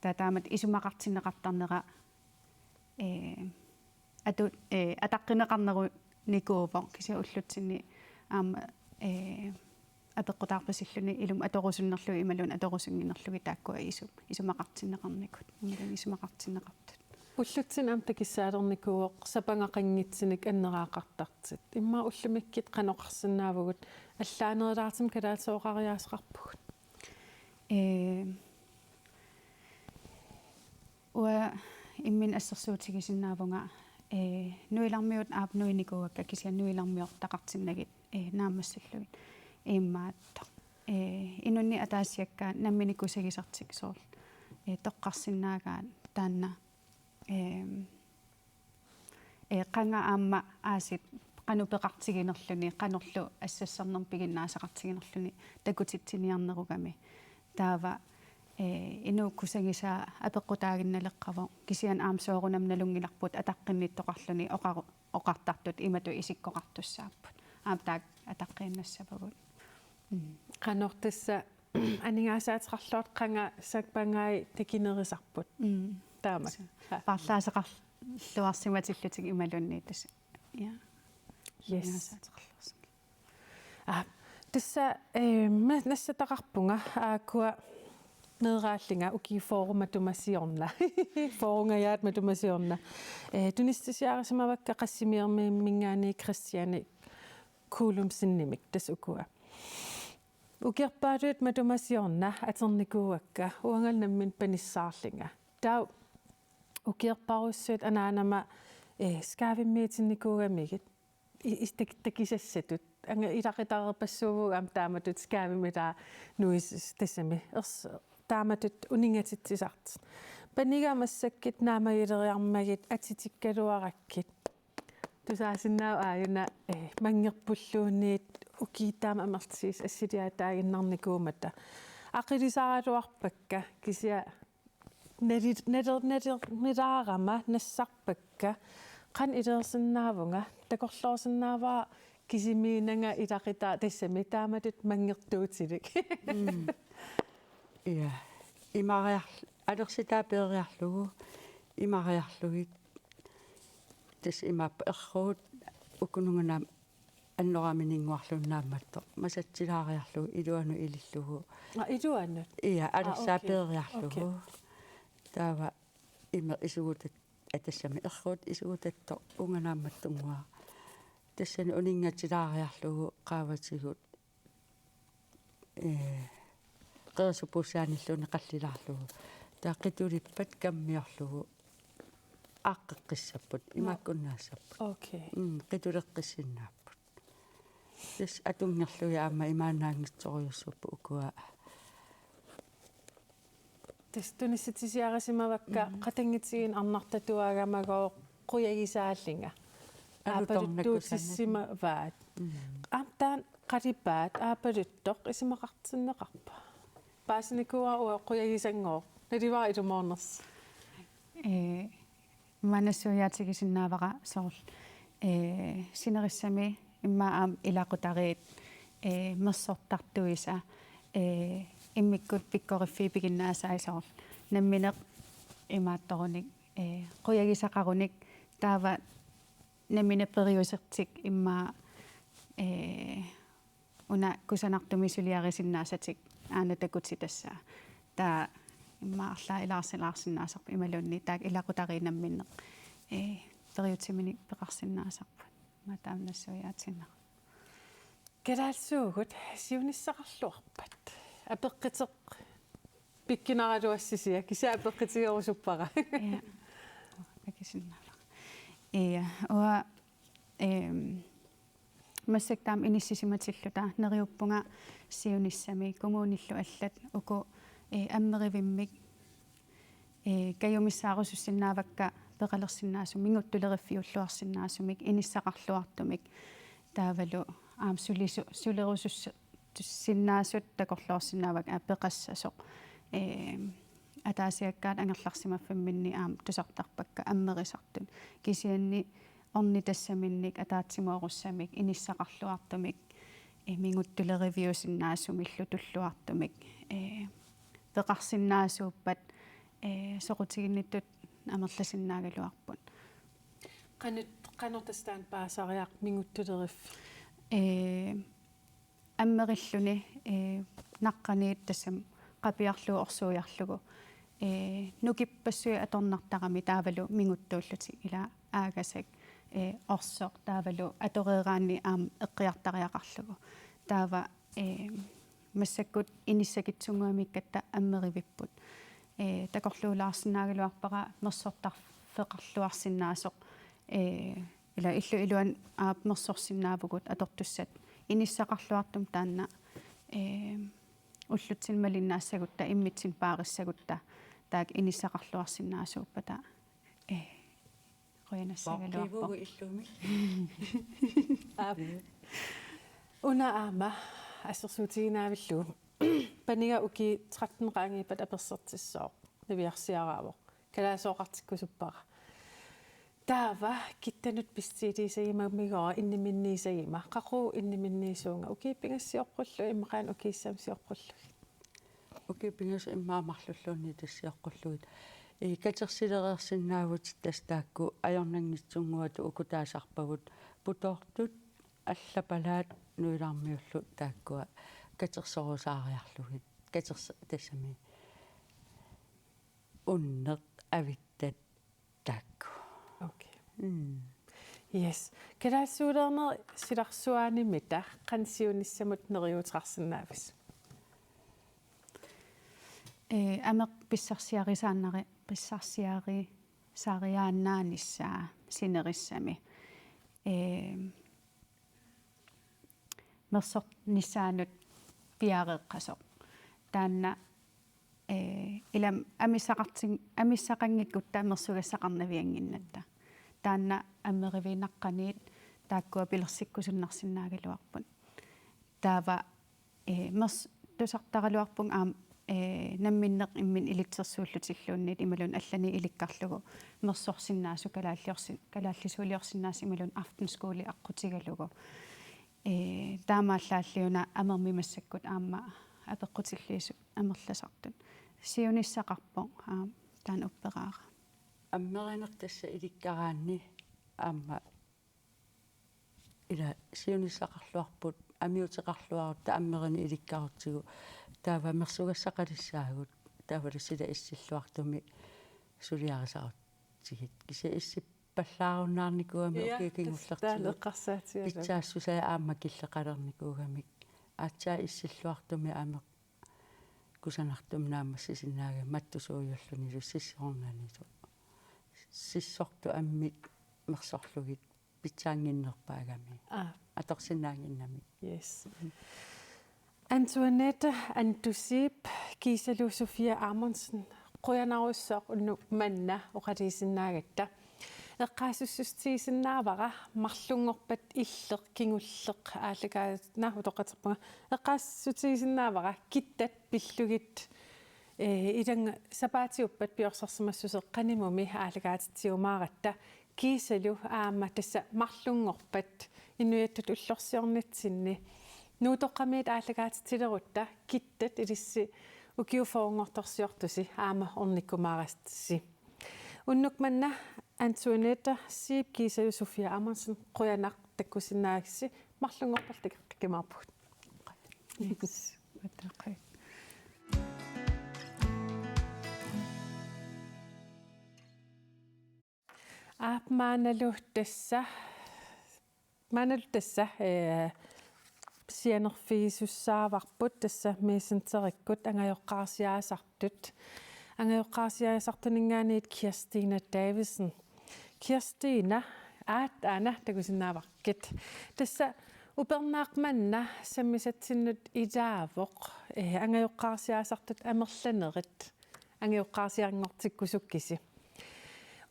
taava taamatut isumaqartinneqartarnera, ee, atu-, ee, ataqqineqarnerunikuuvoq, kisianni ullutsinni aamma, ee, apeqqutaarpasilluni ilumut atorusunnerlugit imaluunniit atorusunnginnerlugit taakkua isu-, isumaqartinneqarnikut, imaluunniit isumaqartinneqartut. Ullutsinni aamma takissaalernikuuvoq sapangaqanngitsinik anneraaqartartut. Immaqa ullumikkut qanoq oqarsinnaavugut, allaanerulaartumik kalaallisut oqariaaseqarpugut? Ee, uanga imminut assersuutigisinnaavunga, ee, nuilarmiut aap nuinikuuakka kisianni nuilarmiortaqartinnagit, ee, naammassillugit imaattoq. Ee, inunnik ataasiakkaat nammineq kusagisartik soorlu, ee, toqqarsinnaagaat taanna, ee, ee, qanga aamma aasiit qanoq peqartiginerluni, qanorlu assassarnermik piginnaasaqartiginerluni takutitsiniarnerugami. Taava, ee, inuk kusagisaa apeqqutaaginnaleqqavoq. Kisianni aamma soorunami nalunngilarput ataqqinnittoqarluni oqaru-, oqartartut imatut isikkoqartussaapput. Aamma taakku ataqqiinnassavagut. Mm. Qanoq tassa aningaasaateqarluartut qanga sapangai takunerisarput. Mm. Taamak. Aa. Paarlaaseqarluarsimatillutik imaluunniit tassa. Ja. Yes. Aningaasaateqarluarsimatillutik. Aa, tassa, ee, ma-, nassataqarpunga, aakkua meeraallunga ukiut fyrre matuma siorna. Fyrrengajaat matuma siorna. Ee, tunissisiarisimavakka Qassimiormiiminngaanniit Kristiani Kuulumsinimik tassa ukua. Ukiorpaaluit matuma siorna atornikuuakka uangalu nammineq panissaarlunga. Taava ukiorparujussuit anaanama, ee, skaavimmiitinnikuugamigit. I-, i-, tak-, takusassatut. Anga ilaqutariippassuuvugut aamma taamatut skaavimmi taava nuis-, tassami. Ers-, taamatut uninngatitsisartut. Paniga massakkut naamagileriarmagit atitikkaluarakkit. Tusaasinnaavoq aajuna, ee, manngerpulluunniit ukiut taama amerlatigisut assiliaataaginnarnikuummata. Aqilisaraluarpakka kisianni nali-, nali-, nali-, nalaarama nassarpakka. Qanoq ileersinnaavunga, takorloorsinnaavara kisimiinnanga ilaqutaa tassami taamatut manngertuutilik. Mm. Ja. Imariar-, alersitaa peeriarlugu, imariarlugit. Tassa imaappoq erruut ukununganam annoramininnguarluunniit naammattoq. Masatsilaariarlugu iluanut ilillugu. Aa, iluanut? Ja, alersaa peeriarlugu. Okay. Taava imeq isugutat-, aa, tassami erruut isugutattoq uunga naammattunnguaq. Tassani uninngatsilaariarlugu qaavatigut, ee, qerisup puussaanilluunniit qallilaarlugu. Taava qitulippat kammiorlugu aaqqeqqissapput, imaakkunnaassapput. Okay. Mm, qituleqqissinnaapput. Tassa atunngerlugit aamma imaannaanngitsorujussuupput ukua. Tassa tunissitsisiarisimavakka, mm, qatanngutigiinni arnartatuaagamagooq qujagisaallunga. Alutornakusannik. Aapaluttuutissimavaat. Mm. Aamma taanna qalipaat aapaluttoq isumaqartinneqarpa? Paasinikuuara uanga qujagisanngooq. Naluara ilumoornersoq. Ee, Immaqa nassuiaatigisinnaavara soorlu, ee, sinerissami immaqa aamma ilaqutariit, ee, mersortartuisa, ee, immikkut pikkoriffii piginnaasai soorlu. Nammineq imaattorunik, ee, qujagisaqarunik taava nammineq periusertik immaqa, ee, una kusanartumik suliarisinnaasatik aana takutitassaat. Taava immaqa arlaat ilaarsilaarsinnaasarput imaluunniit taakku ilaqutariit namminneq, ee, periutsiminik peqarsinnaasarput. Immaqa taama nassuiaatinnera. Kalaallisuugut siunissaqarluarpat. Apeqquteq pikkunaraluassisiaq, kisianni apeqqutigerusuppara. Ja. Akisinnaavara. Ja, uanga, ehm, massakkut taama inissisimatilluta neriuppunga siunissami kommunillu allat uku, eh, ammerivimmik, eh, kajumissaarusussinnaavakka peqalersinnaasumik, minguttuleriffiulluarsinnaasumik, inissaqarluartumik taavalu aamma sulisu-, sulerusus-, tussinnaasut takorloorsinnaavakka, aa, peqassasoq. Ee, ataasiakkaat angerlarsimaffimminni aamma tusartarpakka ammerisartut. Kisianni ornitassaminnit ataatsimoorussamik, inissaqarluartumik, ee, minguttuleriviusinnaasumillu tulluartumik, ee, peqarsinnaasuuppat, ee, soqutiginnittut amerlasinnaagaluarput. Qanoq, qanoq tassa taanna paasisariaqarpa minguttuleriffik? Ee, Ammerilluni, ee, naqqaniit tassami qapiarlugu orsuiarlugu, ee, nukippassuit atornartarami taavalu minguttuullutik ila aagasak, ee, orsoq taavalu atoreeraanni aamma eqqiartariaqarlugu. Taava, ee, massakkut inissakitsunnguamikkatta ammerivipput. Ee, takorluulaarsinnaagaluarpara mersortarfeqarluarsinnaasoq, ee, ila illu iluani aap mersorsinnaavugut atortussat inissaqarluartumik taanna, ee, ullutsinnut malinnaassagutta immitsinnut paarissagutta taakku inissaqarluarsinnaasuuppata, ee, qujanassagaluarpoq. Poqivugut illumi. Aap. Una aamma assersuutiginaavillugu. Paniga ukiut tretten qaangiuppata apersortissooq niviarsiaraavoq. Kalaasooqartikkusuppara. Taava kittanut pissutigisagimamigooq inniminniisagima. Qaqugu inniminniisuunga? Ukiut pingasut sioqqullugit, immaqa qanoq ukiut sisamat sioqqullugit? Ukiut pingasut immaqa marlulluunniit tassa sioqqullugit. Ee, katersilereersinnaavugut tassa taakku ajornanngitsunnguattut ukutaasarpagut putoortut allapalaat nuilarmiullu taakkua katersorusaariarlugit. Katers-, tassami unneq, avittat taakku. Okay. Mm. Yes. Kalaallisuulerneq silarsuaanimita qanoq siunissamut neriuuteqarsinnaaviuk? Ee, ameq pissarsiarisaannari-, pissarsiarisariaannaanissaa sinerissami. Ee, mersornissaanut piareeqqasoq. Taanna, ee, ila amissaqartin-, amissaqanngikkutta mersugassaqarnaviannginnatta. Taanna ammeriviit naqqaniit taakkua pilersikkusunnarsinnaagaluarput. Taava, ee, mers-, tusartaraluarpunga aamma, ee, namminneq imminut ilitsersuullutilluunniit imaluunniit allanik ilikkarlugu mersorsinnaasoq kalaalliorsi-, kalaallisuuliorsinnaasoq imaluunniit aftenskole aqqutigalugu. Ee, taamaallaalliuna amermik massakkut aamma apeqqutilliisut amerlasartut. Siunissaqarpoq aamma taanna upperaara. Ammerineq tassa ilikkaraanni aamma ila siunissaqarluarput, amiuteqarluarutta ammerineq ilikkarutsigu, taava mersugassaqalissaagut, taavalu sila issilluartumik suliarisarutsigit. Kisianni issippallaarunnaarnikuugami. Ja, ukiut kingullertigut. Tassa taanna eqqarsaatigalugu. Pitsaassusaa aamma killeqalernikuugamik. Aatsaat issilluartumik ameq kusanartumik naammassisinnaagami mattusuujullunilu sissornanilu. Sissortut ammit mersorlugit pitsaannginnerpaagami. Aa. Atorsinnaannginnami. Yes. Antoinette Antu Zeeb kiisalu Sofia Amundsen, qujanarsuaq unnuk manna oqaluusinnaagatta. Eqqaassussutigisinnaavara marlunngorpat illeq kingulleq aallakaat-, naa, utoqqatserpunga. Eqqaassussutigisinnaavara kittat pillugit, ee, ilannga sapaatiuppat piorsarsimassuseq qanimumi aallakaatitsiumaaratta. Kiisalu aamma tassa marlunngorpat inuiattut ullorsiornitsinni Nuutoqqamiit aallakaatitsilerutta kittat ilissi ukiut fyrrenngortorsiortusi aamma ornikkumaarassi. Unnuk manna Antoinette Zeeb kiisalu Sofia Amundsen, qujanaq takkussinnaagassi, marlunngorpat takukkimaarpugut. Yes. Uattaaqi. Aap, maannalu tassa, maannalu tassa, ee, sianerfigisussaavarput tassa Messengerikkut angajoqqaarsiaasartut. Angajoqqaarsiaasartuninngaanniit Kirstina Davidsen. Kirstina, aat, aana takusinnaavarkit. Tassa upernaaq manna sammisatsinnut ilaavoq, ee, angajoqqaarsiaasartut amerlanerit angajoqqaarsianngortikkusukkisi.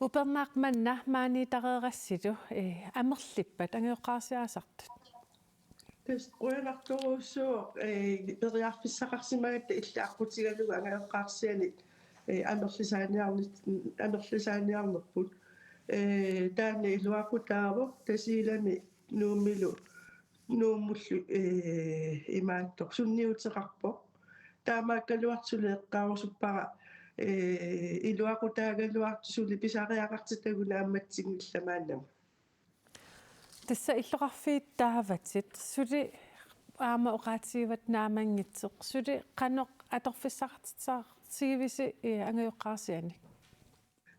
Upernaaq manna maaniittareerassilu, ee, amerlippat angajoqqaarsiaasartut? Tassa qujanartorujussuuvoq, ee, periarfissaqarsimagatta illit aqqutigalugu angajoqqaarsianit, ee, amerlisaaniarnit-, amerlisaaniarnerput. Ee, taanna iluaqutaavoq, Tasiilami Nuummilu Nuummullu, ee, imaattoq sunniuteqarpoq. Taamaakkaluartoq suli eqqaarusuppara, ee, iluaqutaagaluartoq suli pisariaqartitagut naammatsinngillat maannamut. Tassa illoqarfiit taavatit suli aamma oqaatigivatit naammanngitsoq. Suli qanoq atorfissaqartitseqartigivisi, eh, angajoqqaarsianik?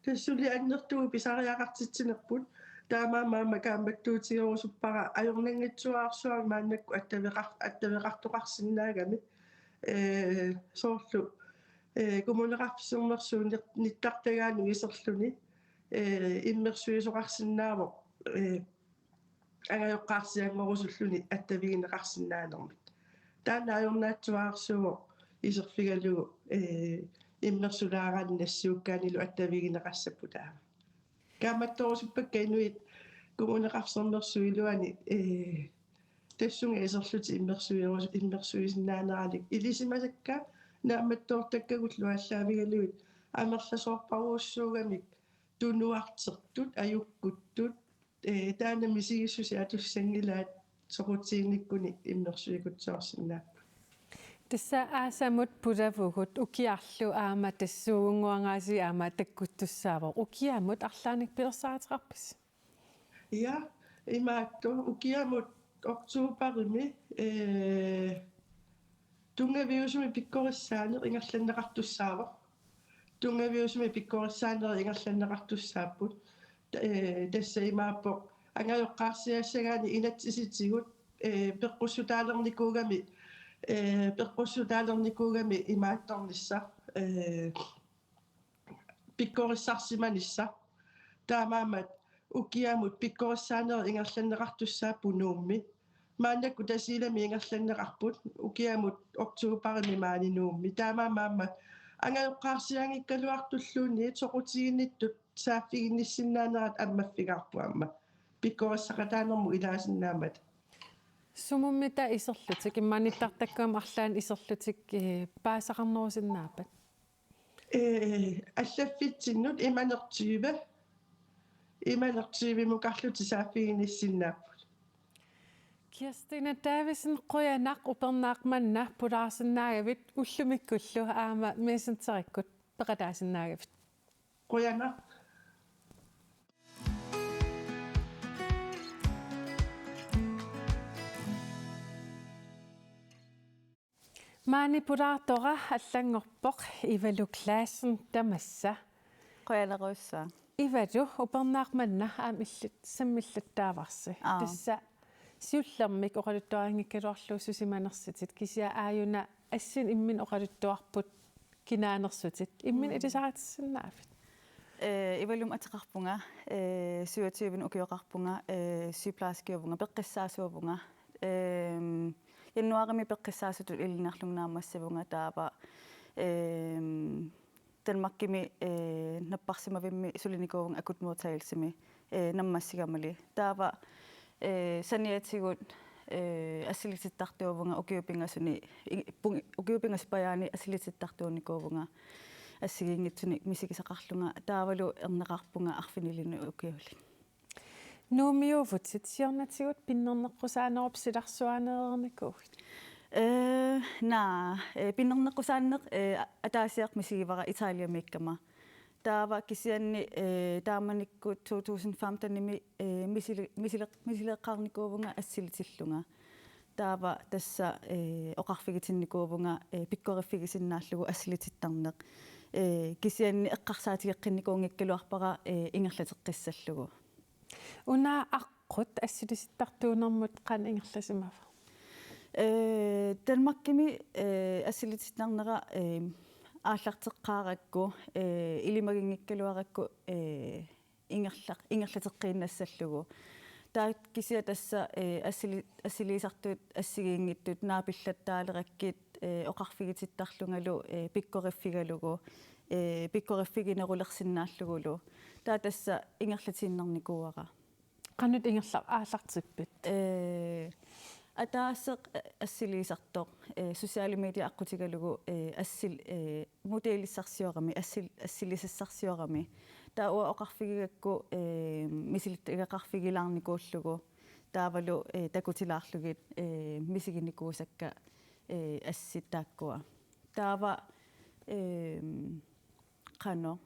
Tassa suli annertuumik pisariaqartitsinerput. Taamaammat aamma kaammattuutigerusuppara ajornanngitsuararsuarmik maannakkut attaveqar-, attaveqartoqarsinnaagami. Eh, soorlu, eh, Kommuneqarfik Sermersuup nit-, nittartagaanut iserluni, eh, immersuisoqarsinnaavoq, eh, angajoqqaarsianngorusulluni attavigineqarsinnaanermik. Taanna ajornaatsuararsuuvoq iserfigalugu, eh, immersulaaraanni nassiukkaanilu attavigineqassapput taama. Kaammattoorusuppakka inuit Kommuneqarfik Sermersuup iluani, eh, tassunga iserlutik immersuiru-, immersuisinnaaneranik. Ilisimasakka naammattoortakkagullu aallaavigalugit amerlasoorparujussuugamik tunuartertut, ajukkuttut, eh, taanna misigissuseq atussanngilaat soqutiginnikkunik immersuikutsoorsinnaapput. Tassa aasamut pulavugut ukiarlu aamma tassuugunnguangaasiit aamma takkuttussaavoq. Ukiamut arlaannik pilersaaruteqarpisi? Ja, imaattoq ukiamut oktoberimi, eh, tunngaviusumik pikkorissaaneq ingerlanneqartussaavoq. Tunngaviusumik pikkorissaaneq ingerlanneqartussaapput. Ta-, eh, tassa imaappoq angajoqqaarsiassagaanni inatsisitigut, eh, peqqussutaalernikuugami, eh, peqqussutaalernikuugami imaattornissaq, eh, pikkorissarsimanissaq. Taamaammat ukiamut pikkorissaaneq ingerlanneqartussaapput Nuummi. Maannakkut Tasiilami ingerlanneqarput, ukiamut oktoberimi maani Nuummi. Taamaammat aamma angajoqqaarsianngikkaluartulluunniit soqutiginnittut saaffiginnissinnaanerat ammaffigaarput aamma pikkorissaqataanermut ilaasinnaammata. Sumummita iserlutik, immaqa nittartakkavut arlaannik iserlutik, eh, paasisaqarnerusinnaappat? Eh, allaffitsinnut imanertiiva, imanertiivimukarlutik saaffiginnissinnaapput. Kirstine Davidsen, qujanaq upernaaq manna pulaarsinnaagavit ullumikkullu aamma Messengerikkut peqataasinnaagavit. Qujanaq. Maani pulaartora allanngorpoq Ivalu Claessen, tamassa. Qujanarsuaq. Ivalu, upernaaq manna aamma illit sammillattaavarsi. Aap. Tassa siullermik oqaluttuarinngikkaluarlugu susimanersutit, kisianni aajuna assinni imminut oqaluttuarput kinaanersutit. Imminut Mm. ilisaritissinnaaviuk? Eh, Ivalumik ateqarpunga, eh, syvogtyve ukioqarpunga, eh, sygeplejerskiuvunga, peqqissaasuuvunga. Ehm, januaarimi peqqissaasutut ilinniarlunga naammassivunga, taava, ehm, Danmarkimi, eh, napparsimavimmi sulinikuuvunga akutmodtagelsemi, eh, naammassigamali. Taava, eh, saniatigut, eh, assilitittartuuvunga ukiut pingasuni, i-, pung-, ukiut pingasut pajaani assilitittartuunikuuvunga assigiinngitsunik misigisaqarlunga, taavalu erneqarpunga arfinilinnik ukiulik. Nuummiuuvutit, siornatigut pinnerneqqusaanerup silarsuaaneereernikuuit? Eh, naa, eh, pinnerneqqusaaneq, eh, a-, ataasiaq misigivara Italiamiikkama. Taava kisianni, eh, taamanikkut to tusind femtenimi, eh, misili-, misile-, misileeqqaarnikuuvunga assilitillunga. Taava tassa, eh, oqarfigitinnikuuvunga, eh, pikkoriffigisinnaallugu assilitittarneq. Eh, kisianni eqqarsaatigeqqinnikuunngikkaluarpara, eh, ingerlateqqissallugu. Una aqqut assilitittartuunermut qanoq ingerlasimava? Eh, Danmarkimi, eh, assilitittarnera, eh, aallarteqqaarakku, eh, ilimaginngikkaluarakku, eh, ingerla-, ingerlateqqiinnassallugu. Taava kisianni tassa, eh, assili-, assiliisartut assigiinngitsut naapillattaaleqakkit, eh, oqarfigitittarlungalu, eh, pikkoriffigalugu, eh, pikkoriffiginerulersinnaallugulu. Taava tassa ingerlatiinnarnikuuara. Qanoq ingerla-, aallartippit? Eh, ataaseq, eh, assiliisartoq, eh, sociale mediet aqqutigalugu, eh, assil-, eh, modelissarsiorami, assil-, assilisassarsiorami. Taava uanga oqarfigigakku, eh, misilittagaqarfigilaarnikuullugu. Taavalu, eh, takutilaarlugit, eh, misiginikuusakka, eh, assit taakkua. Taava, eh, qanoq,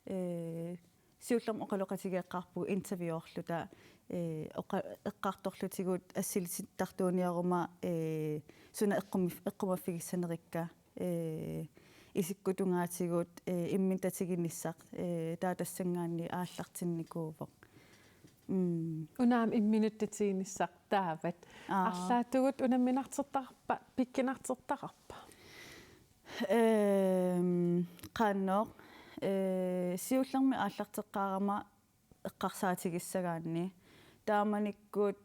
eh, siullermik oqaloqatigeeqqaarpugut interviewerluta, ee, oqa-, eqqartorlutigu assilisittartuuniaruma, ee, suna eqqumi-, eqqumaffigissanerikka, ee, isikkutungaatigut, ee, imminut tatiginissaq, ee, taava tassanngaanniit aallartinnikuuvoq. Mm. Una aamma imminut tatiginissaq taavat. Aa. Arlaatigut unamminartortaqarpa, pikkunartortaqarpa? Ehm, qanoq, ee, siullermik aallarteqqaarama eqqarsaatigissagaanni. Taamanikkut,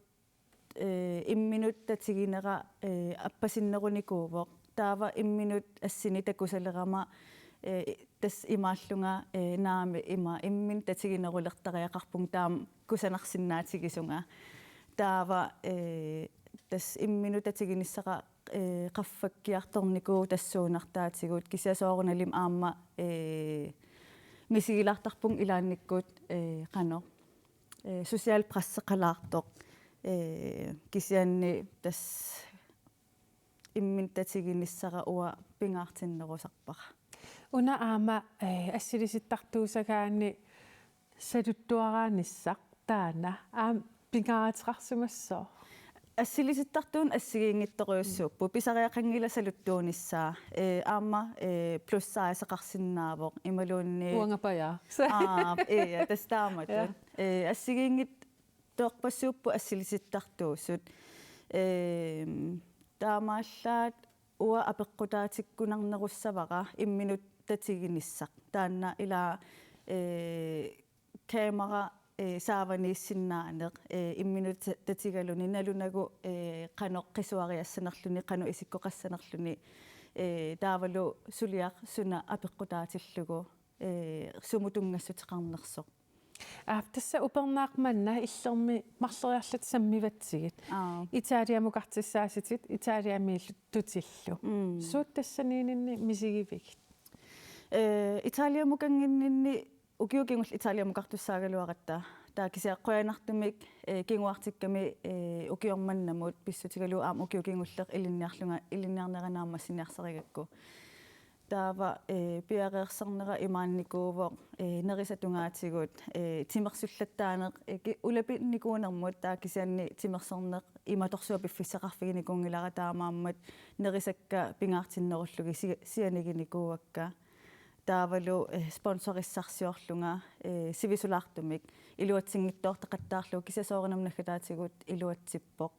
ee, imminut tatiginera, ee, appasinnerunikuuvoq. Taava imminut assini takusalerama, ee, tassa imaallunga, ee, naamik ima imminut tatiginerulertariaqarpunga taama kusanarsinnaatigisunga. Taava, ee, tassa imminut tatiginissara, ee, qaffakkiartornikuuvoq tassuunartaatigut, kisianni soorunalimi aamma, ee, misigilaartarpunga ilaannikkut, ee, qanoq, ee, social presseqalaartoq, ee, kisianni tassa imminut tatiginissara uanga pingaartinnerusarpara. Una aamma, ee, assilisittartuussagaanni saluttuaraanissaq taanna aamma pingaaruteqarsimassooq. Assilisittartuuneq assigiinngitsorujussuupput, pisariaqanngilaq saluttuunissaa, ee, aamma, ee, plus size-eqarsinnaavoq, imaluunniit uanga paja. Aa, ee, tassa taamatut. Ja. Ee, assigiinngitsoorpassuupput assilisittartuusut. Ehm, taamaallaat uanga apeqqutaatikkunarnerussavara imminut tatiginissaq. Taanna ila, ee, kamera, ee, saavaniissinnaaneq, ee, imminut ta-, tatigaluni nalunagu, ee, qanoq qisuariassanerluni, qanoq isikkoqassanerluni, ee, taavalu suliaq suna apeqqutaatillugu, ee, sumut tunngassuteqarnersoq. Aa, tassa upernaaq manna illermi marloriarlutit sammivatsigit. Aa. Italiamukartussaasitit, Italiamiillutillu. Mm. Suut tassaniinninni misigivigit? Ee, Italiamukannginninni ukiut kingulliit Italiamukartussaagaluaratta. Taava kisianni qujanartumik, ee, kinguartikkami, ee, ukioq mannamut pissutigalugu aamma ukiut kingulliit ilinniarlunga, ilinniarnera naammassiniarsarigakku. Taava, ee, piareersarnera imaannikuuvoq, ee, nerisatungaatigut, ee, timersullattaaneq, ee, ki-, ulapinnikuunermut, taava kisianni timersorneq imatorsuaq piffissaqarfiginikuunngilara, taamaammat nerisakka pingaartinnerullugit si-, sianiginikuuakka. Taavalu, eh, sponsorissarsiorlunga, eh, sivisulaartumik iluatsinngitsoortaqattaarlugu, kisianni soorunami naggataatigut iluatsippoq.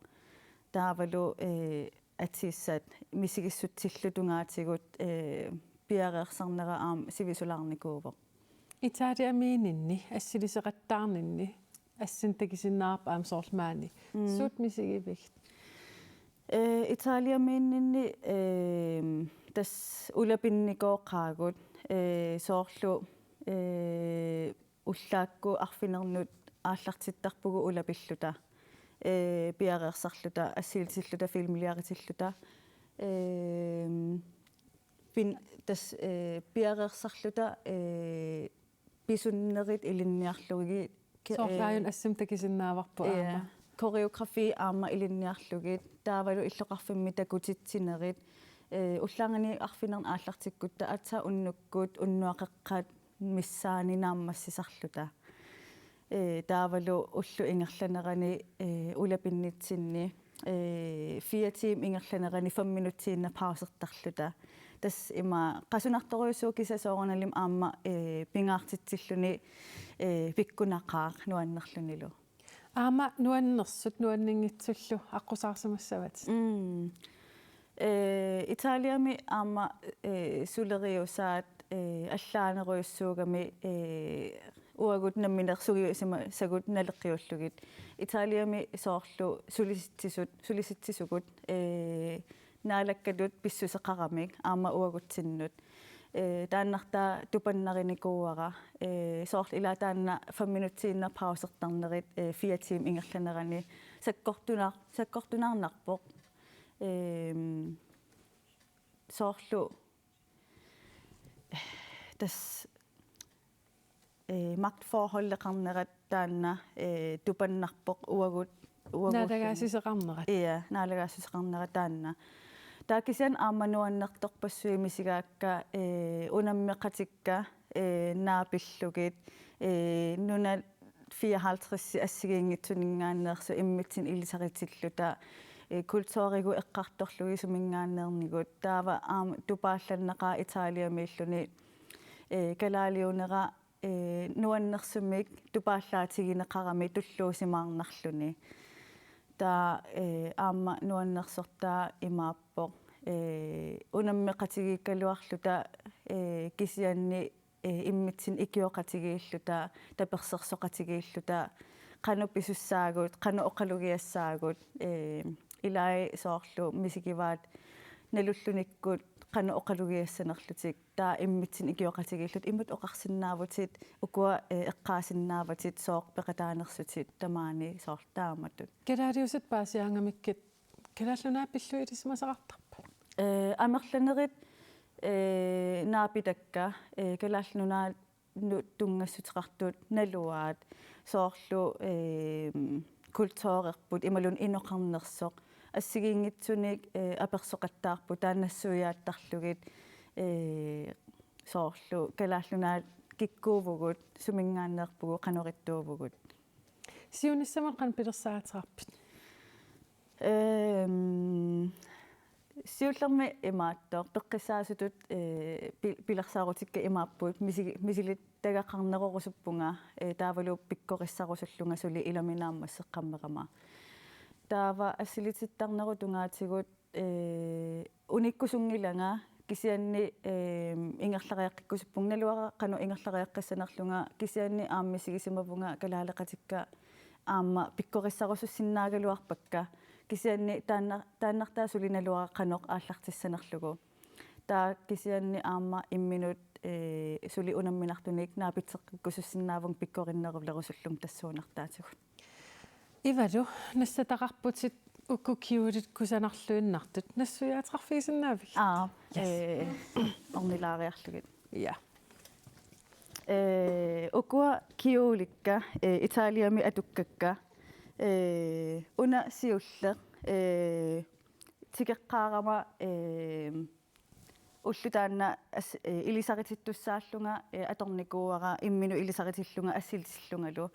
Taavalu, eh, atisaat misigissutsillutungaatigut, eh, piareersarnera aamma sivisulaarnikuuvoq. Italiamiinninni assiliseqattaarninni assinnik takusinnaavarput aamma soorlu maani. Mm. Suut misigivigit? Eh, Italiamiinninni, ehm, tassa ulapinnikooqaagut, eh, soorlu, eh, ullaakkut arfinernut aallartittarpugut ulapilluta, eh, piareersarluta, assilitilluta, filmiliaritilluta, ehm, pin-, tassa, eh, piareersarluta, eh, pisunnerit ilinniarlugit. Ke-, soorlu eh, aajuna assut takusinnaavarput, ja, aamma. Koreografi aamma ilinniarlugit. Taavalu illoqarfimmi takutitsinerit. Eh, ullaanngani arfineq-, aallartikkutta aatsaat unnukkut unnuaqeqqat missaani naammassisarluta. Eh, taavalu ullup ingerlanerani, eh, ulapinnitsinni, eh, fire timer ingerlanerani fem minutsiinnaq pausertarluta. Tassa ima qasunartorujussuuvoq, kisianni soorunalimi aamma, eh, pingaartitsilluni, eh, pikkunaqaaq nuannerlunilu. Aamma nuannersut nuanninngitsullu aqqusaarsimassavatit. Mm. Eh, Italiami aamma, eh, suleriusaat, eh, allaanerujussuugami, eh, uagut nammineq sungiusimasagut naleqqiullugit. Italiami soorlu sulisitsisut, sulisitsisugut, eh, naalakkatut pissuseqaramik aamma uagutsinnut. Eh, taannartaa tupannarinikuuara, eh, soorlu ilaa taanna fem minutsiinnaq pausertarnerit, eh, fire timer ingerlanerani sakkortunar-, sakkortunaarnarpoq. Ehm, soorlu, eh, tassa, eh, magtforholdeqarnerat taanna, eh, tupannarpoq uagut, uaguulluni. Naalagaassuseqarnerat. Ja, naalagaassuseqarnerat taanna. Taava kisianni aamma nuannertorpassuit misigaakka, eh, unammeqatikka, eh, naapillugit, Ee, nunat fireoghalvtreds assigiinngitsuninngaanneersut immitsinnut ilisaritilluta, ee, kulturikkut eqqartorlugit suminngaanneernikkut, taava aamma tupaallannaqaaq Italiamiilluni, ee, kalaaliunera, ee, nuannersumik tupaallaatigineqarami tulluusimaarnarluni. Taava, ee, aamma nuannersortaa imaappoq, ee, unammeqatigiikkaluarluta, ee, kisianni, ee, immitsinnut ikioqatigiilluta, tapersersoqatigiilluta, qanoq pisussaagut, qanoq oqalugiassaagut, ee, ilai soorlu misigivaat nalullunikkut qanoq oqalugiassanerlutik, taava immitsinnut ikioqatigiilluta imatut oqarsinnaavutit, ukua, ee, eqqaasinnaavatit, sooq peqataanersutit tamaani, soorlu taamatut. Kalaaliusat paasiaangamikkit Kalaallit Nunaat pillugit ilisimasaqartarpat? Ee, amerlanerit, ee, naapitakka, ee, Kalaallit Nunaannut tunngassuteqartut naluaat, soorlu, ee, kulturerput imaluunniit inoqarnersoq. Assigiinngitsunik, ee, apersoqattaarput taanna nassuiaattarlugit, ee, soorlu Kalaallit Nunaat kikkuuvugut, suminngaanneerpugut, qanoq ittuuvugut. Siunissamut qanoq pilersaaruteqarpit? Ehm, siullermik imaattoq, peqqissaasutut, eh, pi-, pilersaarutikka imaapput, misi-, misilittagaqarnerorusuppunga, eh, taavalu pikkorissarusullunga suli ilami naammasseqqammerama. Taava assilitittarnerup tungaatigut, ee, unikkusunngilanga, kisianni, ee, ingerlariaqqikkusuppunga, naluara qanoq ingerlariaqqissanerlunga, kisianni aamma misigisimavunga kalaaleqatikka aamma pikkorissarusussinnaagaluarpakka. Kisianni taanna-, taannartaa suli naluara qanoq aallartissanerlugu. Taava kisianni aamma imminut, ee, suli unamminartunik naapitseqqikkusussinnaavunga pikkorinnerulerusullunga tassuunartaatigut. Ivalu, nassataqarputit uku kjolit kusanarluinnartut, nassuiaateqarfigisinnaavigit? Aa, yes. Ee, ornilaariarlugit. Ja. Ee, ukua kjolikka, ee, Italiami atukkakka, ee, una siulleq, ee, tikeqqaarama, ee, ulloq taanna as-, eh, ilisaritittussaallunga, eh, atornikuuara imminut ilisaritillunga assilitillungalu.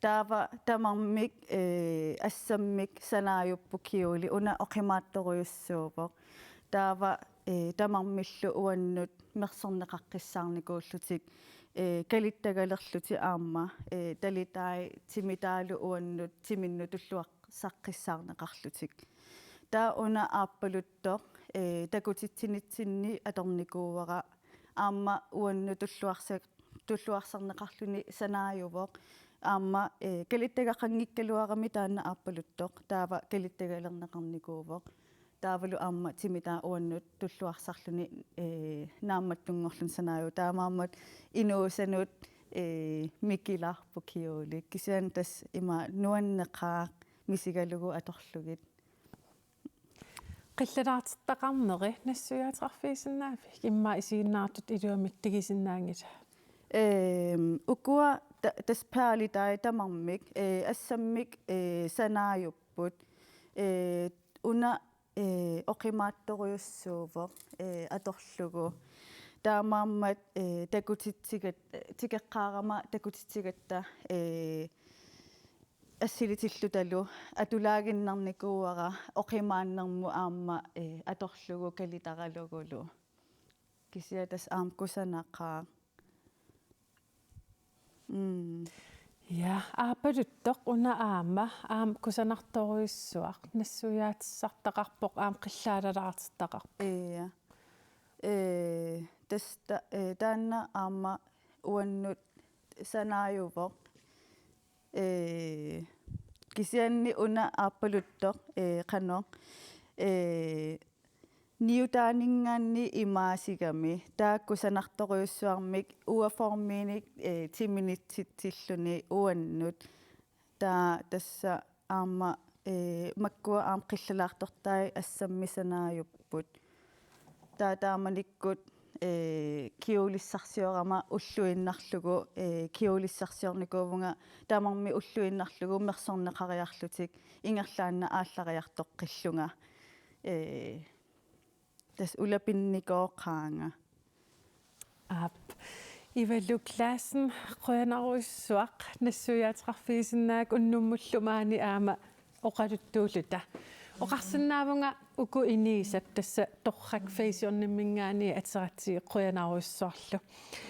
Taava tamarmik, eh, assammik sanaajupput kjoli, una oqimaattorujussuuvoq. Taava, eh, tamarmillu uannut mersorneqaqqissaarnikuullutik, eh, kalittagalerlutik aamma, eh, talitai timitaalu uannut timinnut tulluaq-, saqqissaarneqarlutik. Taava una aappaluttoq, eh, takutitsinitsinni atornikuuara aamma uannut tulluarsa-, tulluarsarneqarluni sanaajuvoq. Aamma, eh, kalittagaqanngikkaluarami taanna aappaluttoq. Taava kalittagalerneqarnikuuvoq. Taavalu aamma timitaa uannut tulluarsarluni, eh, naammattunngorluni sanaajuvoq. Taamaammat inuusanut, eh, mikilaarpoq kjoli. Kisianni tassa ima nuanneqaaq misigalugu atorlugit. Qillalaartortaqarneri nassuiaateqarfigisinnaavigit? Immaqa isiginnaartutut iluamik tigusinnaanngilaat. Ehm, ukua ta-, tassa perlitai tamarmik, eh, assammik, eh, sanaajupput. Eh, una, eh, oqimaattorujussuuvoq, eh, atorlugu. Taamaammat, eh, takutitsigat-, tikeqqaarama takutitsigatta, eh, assilitillutalu atulaaginnarnikuuara oqimaannermut aamma, eh, atorlugu kalitaralugulu. Kisianni tassa aamma kusanaqaaq. Mm. Ja, aappaluttoq una aamma, aamma kusanartorujussuaq, nassuiaatissartaqarpoq, aamma qillaalalaartortaqarpoq. Ja. Eh, tassa ta-, eh, taanna aamma uannut sanaajuvoq. Ee, kisianni una aappaluttoq, ee, qanoq, ee, niutaaninngaanniit imaasigami, taakku sanartorujussuarmik uaformiinik, ee, timinitsitsilluni uannut. Taava tassa aamma, ee, makkua aamma qillalaartortai assammik sanaajupput. Taava taamanikkut, ee, kjolissarsiorama ulluinnarlugu, ee, kjolissarsiornikuuvunga tamarmik ulluinnarlugu mersorneqariarlutik ingerlaannaq aallariartoqqillunga. Ee, tassa ulapinnikooqaanga. Aap. Ivalu Clausen, qujanarujussuaq, nassuiaateqarfigisinnaagakku unnummullu maani aamma oqaluttuulluta. Oqarsinnaavunga uku inigisat tassa Torrak Fashioniminngaanniit ateratsigit, qujanarujussuarlu.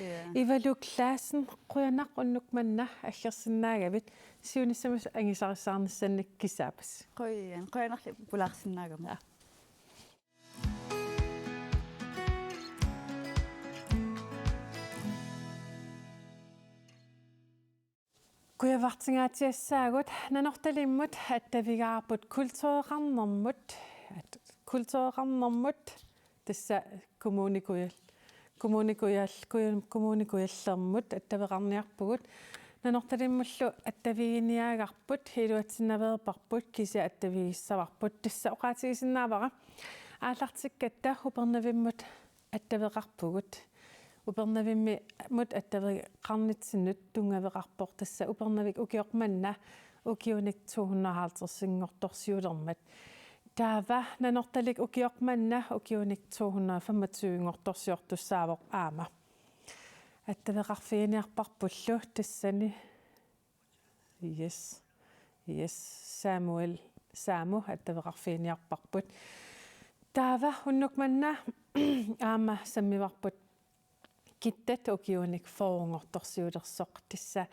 Ja. Ivalu Clausen, qujanaq unnuk manna aggersinnaagavit, siunissami angisarissaarnissannik kissaapassi. Qujan-, qujanarli pulaarsinnaagama. Ja. Kujavartingaatsiassaagut. Nanortalimmut attavigaarput kultureqarnermut, at-, kultureqarnermut, tassa Kommune Kujal-, Kommune Kujal-, Kuj-, Kommune Kujallermut attaveqarniarpugut. Nanortalimmullu attaviginiagarput, iluatsinnaveerparput, kisianni attavigissavarput. Tassa oqaatigisinnaavara aallartikkatta Upernavimmut attaveqarpugut. Upernavimmut attaveqarnitsinnut tunngaveqarpoq tassa Upernavik ukioq manna ukiunik to hundrede og halvtreds-inngortorsiulermat. Taava Nanortalik ukioq manna ukiunik to hundrede og femogtyve-inngortorsiortussaavoq aamma. Attaveqarfiginiarparpullu tassani. Yes. Yes. Samuel, Samu attaveqarfiginiarparput. Taava unnuk manna aamma sammivarput Kittat ukiunik fyrre-nngortorsiulersoq. Tassa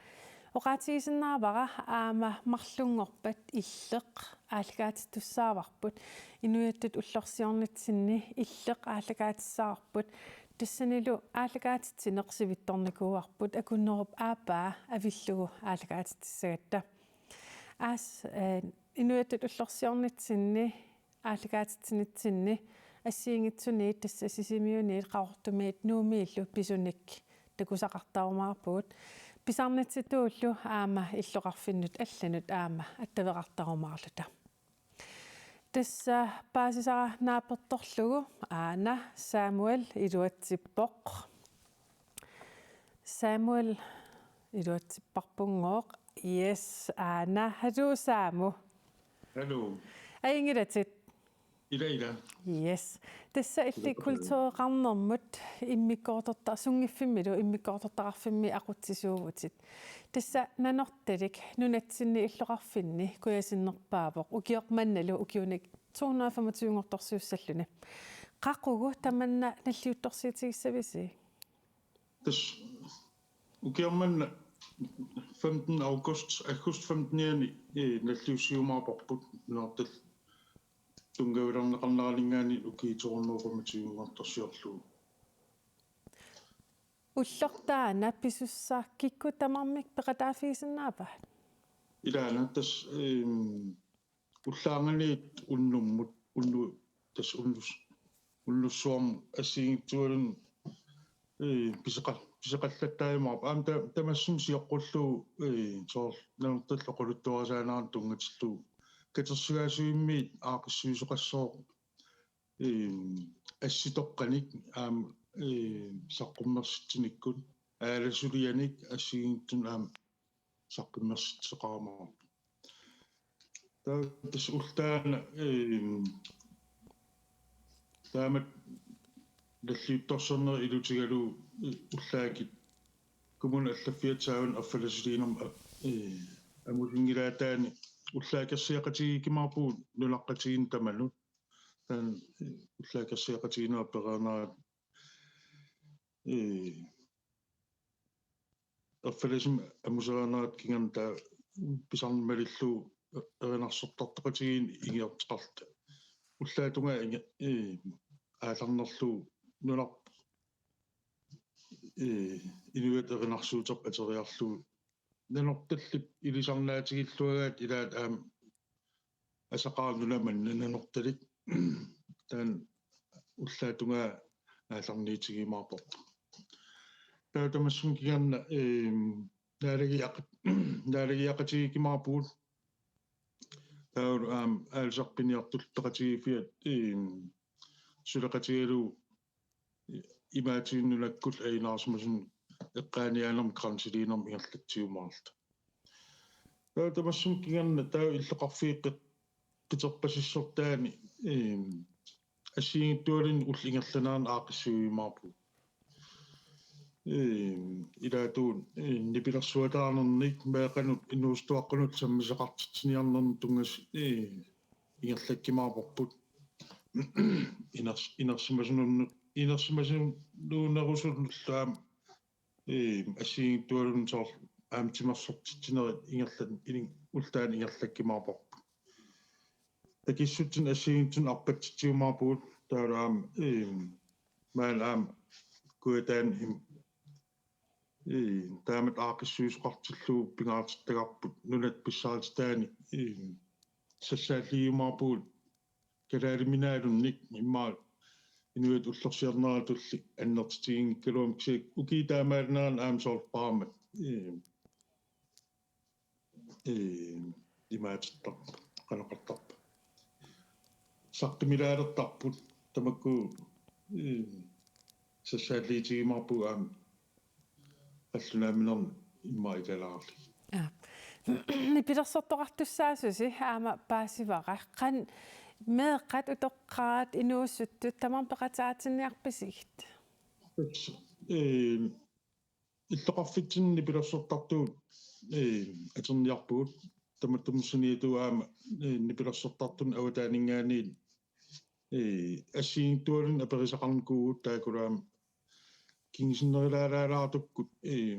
oqaatigisinnaavara aamma marlunngorpat Illeq aallakaatittussaavarput. Inuiattut ullorsiornitsinni Illeq aallakaatissavarput. Tassanilu aallakaatitsineq sivitsornikuuarput, akunnerup aappaa avillugu aallakaatitsissagatta. Aas-, eh, inuiattut ullorsiornitsinni aallakaatitsinitsinni assigiinngitsuniit, tassa Sisimiuniit, Qaqortumiit Nuummiillu pisunik takusaqartarumaarpugut. Pisarnitsitullu aamma illoqarfinnut allanut aamma attaveqartarumaarluta. Tassa paasisara naapertorlugu aana Samuel iluatsippoq. Samuel iluatsipparpunngooq. Yes, aana. Haluu Samu. Haluu. Ajunngilatit? Ila, ila. Yes. Tassa illit kultureqarnermut immikkoortorta-, sunngiffimmilu immikkoortortaqarfimmi aqutsisuuvutit. Tassa Nanortalik nunatsinni illoqarfinni kujasinnerpaavoq. Ukioq mannalu ukiunik to hundrede og femogtyve-nngortorsiussalluni. Qaqugu tamanna nalliuttorsiutigissavisi? Tassa ukioq manna femten august, august femten-iani, eh, nalliussiumaarparput Nanortalik tunngavilerneqarneraninngaanniit ukiutoornerup femogtyve-nngortorsiorlugu. Ulloq taanna pisussaq kikkut tamarmik peqataaffigisinnaavaat? Ilaana tassa, ehm, ullaarnganiit unnummut, unnu-, tassa unnus-, unnussuarmut assigiinngitsualuunniit, ee, pisoqa-, pisoqallattaajumaarpoq. Aamma ta-, tamassi sioqqullugu, ee, soorlu Nanortalik oqaluttuarisaanerannut tunngatillugu katersugaasivimmiit aaqqissuisoqassooq, ee, assitoqqanik aamma, ee, saqqummersitsinikkut, aalasulianik assigiinngitsunik aamma saqqummersitseqarumaarpoq. Taava tassa ulloq taanna, ehm, taamatut nalliuttorsiorneq ilutigalugu, eh, ullaakkut kommunip allaffiata saavinik erfalasuliinermut, eh, amulinngilaataani ullaakersiaqatigiikkumaarpugut nunaqqatigiinnut tamanut. Taanna, eh, ullaakersiaqatigiinnerup pereernerata, eh, erfalasumik amuseraanerata kingorna taava pisarneq malillugu erinarsortartoqatigiinneq ingiorteqarluta. Ullaap tungaa inge-, ee, aallarnerlugu nunarput, ee, inuiattut erinarsuuteq ateriarlugu Nanortallip ilisarnaatigilluagaat ilaat aamma asaqarnuna manna Nanortalik. Taanna ullaap tungaa aallarniutigiumaarpoq. Taava tamassi kingorna, ehm, naalagiaqa-, naalagiaqatigiikkumaarpugut. Taava aamma aalisartut piniartulluttaqatigiiffiat, ehm, suleqatigalugu imaatigut nunakkut ajunaarsimasumik eqqaaniaanermik grænseliinermik ingerlatsiumaarluta. Taava tamassi kingorna taava illoqarfiit qit-, qiterpasissortaani, ehm, assigiinngitsualuunniit ullut ingerlaneranni aaqqissuiumaarpugut. Ee, ilaatigut, ee, nipilersuataarnernik meeqqanut inuusuttuaqqanut sammisaqartitsiniarnermut tunngas-, ee, ingerlakkumaarparput. Iners-, inersimasunut-, inersimasunuunerusunullu aamma, ee, assigiinngitsualuunniit soorlu aamma timersortitsinerit ingerlan-, ilin-, ullut taanna ingerlakkumaarparput. Takissutsinik assigiinngitsunik arpatsitsiumaarpugut taavalu aamma, ee, maani aamma Kujataani im-, ee, taamatut aaqqissuisoqartillugu pingaartittagarput nunat pissarititaani, ee, sassaalliumaarpugut kalaaliminaalunnik immaqa inuit ullorsiorneratulli annertutiginngikkaluarlugit kisianni ukiut taamaallaat aamma soorlu qaammat, ee, ee, imaatittarput, qanoq oqartarpa. Saqqummiilaalertarput tamakku, ee, sassaalliutigiumaarpugut aamma qallunaaminermi immaqa ilalaarlugit. Aa. Nipilersortoqartussaasusi aamma paasivara. Qanoq meeqqat utoqqaat inuusuttut tamarmik peqataatinniarpisigit? Ee, illoqarfitsinni nipilersortartut, ee, atorniarpugut. Tamatumussaniittoq aamma, ee, nipilersortartunut avataaninngaanniit, ee, assigiinngitsualuunniit aperisaqarnikuuvugut taakkulu aamma kingusinnerulaalaalaartukkut, ee,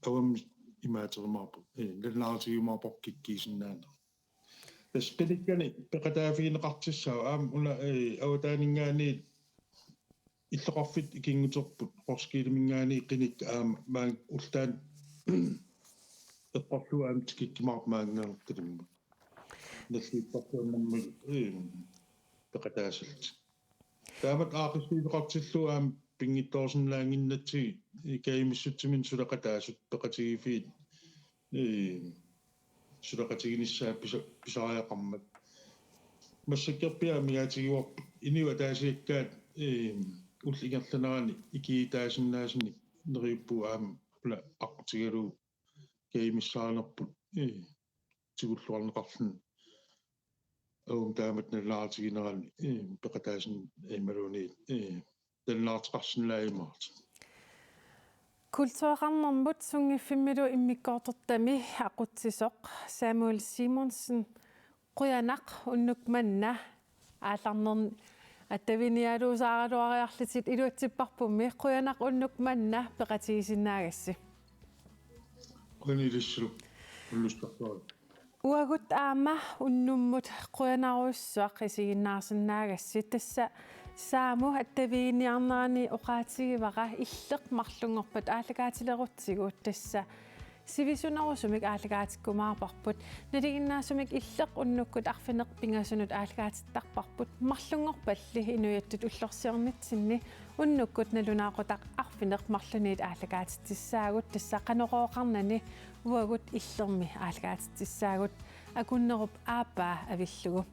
avammut imaaterumaarput, ee, nalunaarutigiumaarparput kikkuusinnaaneq. Tassa qinikkani peqataaffigineqartussaavoq aamma una, ee, avataaninngaanniit illoqarfiit ikinnguterput Roskildeminngaanniit qinikkat aamma maanga ullut taanna eqqorlugu aamma tikikkumaarput maanngaanneertalimmut. Nalliuttartuarnermut, ee, peqataasallutik. Taamatut aaqqissuisoqartillugu aamma pinngitsoorsinnaannginnatsigu, ee, kajumissutsiminnik suleqataasut peqatigiiffiit, ee, suleqatiginissaat pisa-, pisariaqarmat. Massakkorpiaq amigaatigiuarput inuit ataasiakkaat, ee, ullup ingerlanerani ikiuutaasinnaasunik neriuppugut aamma una aqqutigalugu kajumissaanerput, ee, tigulluarneqarluni. Aamma taamatut nalunaarutiginerani, ee, peqataasinnaammat imaluunniit, ee, nalunaarteqarsinnaajumaartut. Kultureqarnermut sunngiffimmilu immikkoortortami aqutsisoq Samuel Simonsen, qujanaq unnuk manna aallarnerni attaviinialuusaaraluariarlutit iluatsipparpummi, qujanaq unnuk manna peqatigisinnaagassi. Qujanaq ilissi unnussarsuaq. Uagut aamma unnummut qujanarujussuaq isiginnaarsinnaagassi. Tassa Saamu attaviiniarnerani oqaatigivara illeq marlunngorpat aallakaatilerutsigu, tassa sivisunerusumik aallakaatikkumaarparput. Nalinginnaasumik illeq unnukkut arfineq-pingasunut aallakaatittarparput. Marlunngorpalli inuiattut ullorsiornitsinni unnukkut nalunaaqutaq arfineq-marlunniit aallakaatitsissaagut, tassa Qanorooqarnani uagut illermi aallakaatitsissaagut Akunnerup aappaa avillugu.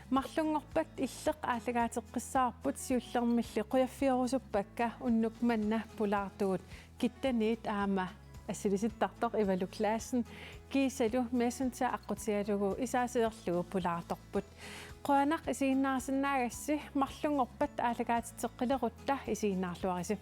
Marlunngorpat illeq aallakaateqqissaarput, siullermilli qujaffigerusuppakka unnuk manna pulaartugut Kittaniit aamma assilisittartoq Ivalu Claessen kiisalu Messenger aqqutigalugu isaasiorlugu pulaartorput. Qujanaq isiginnaarsinnaagassi, marlunngorpat aallakaatitseqqilerutta isiginnaarluarisi.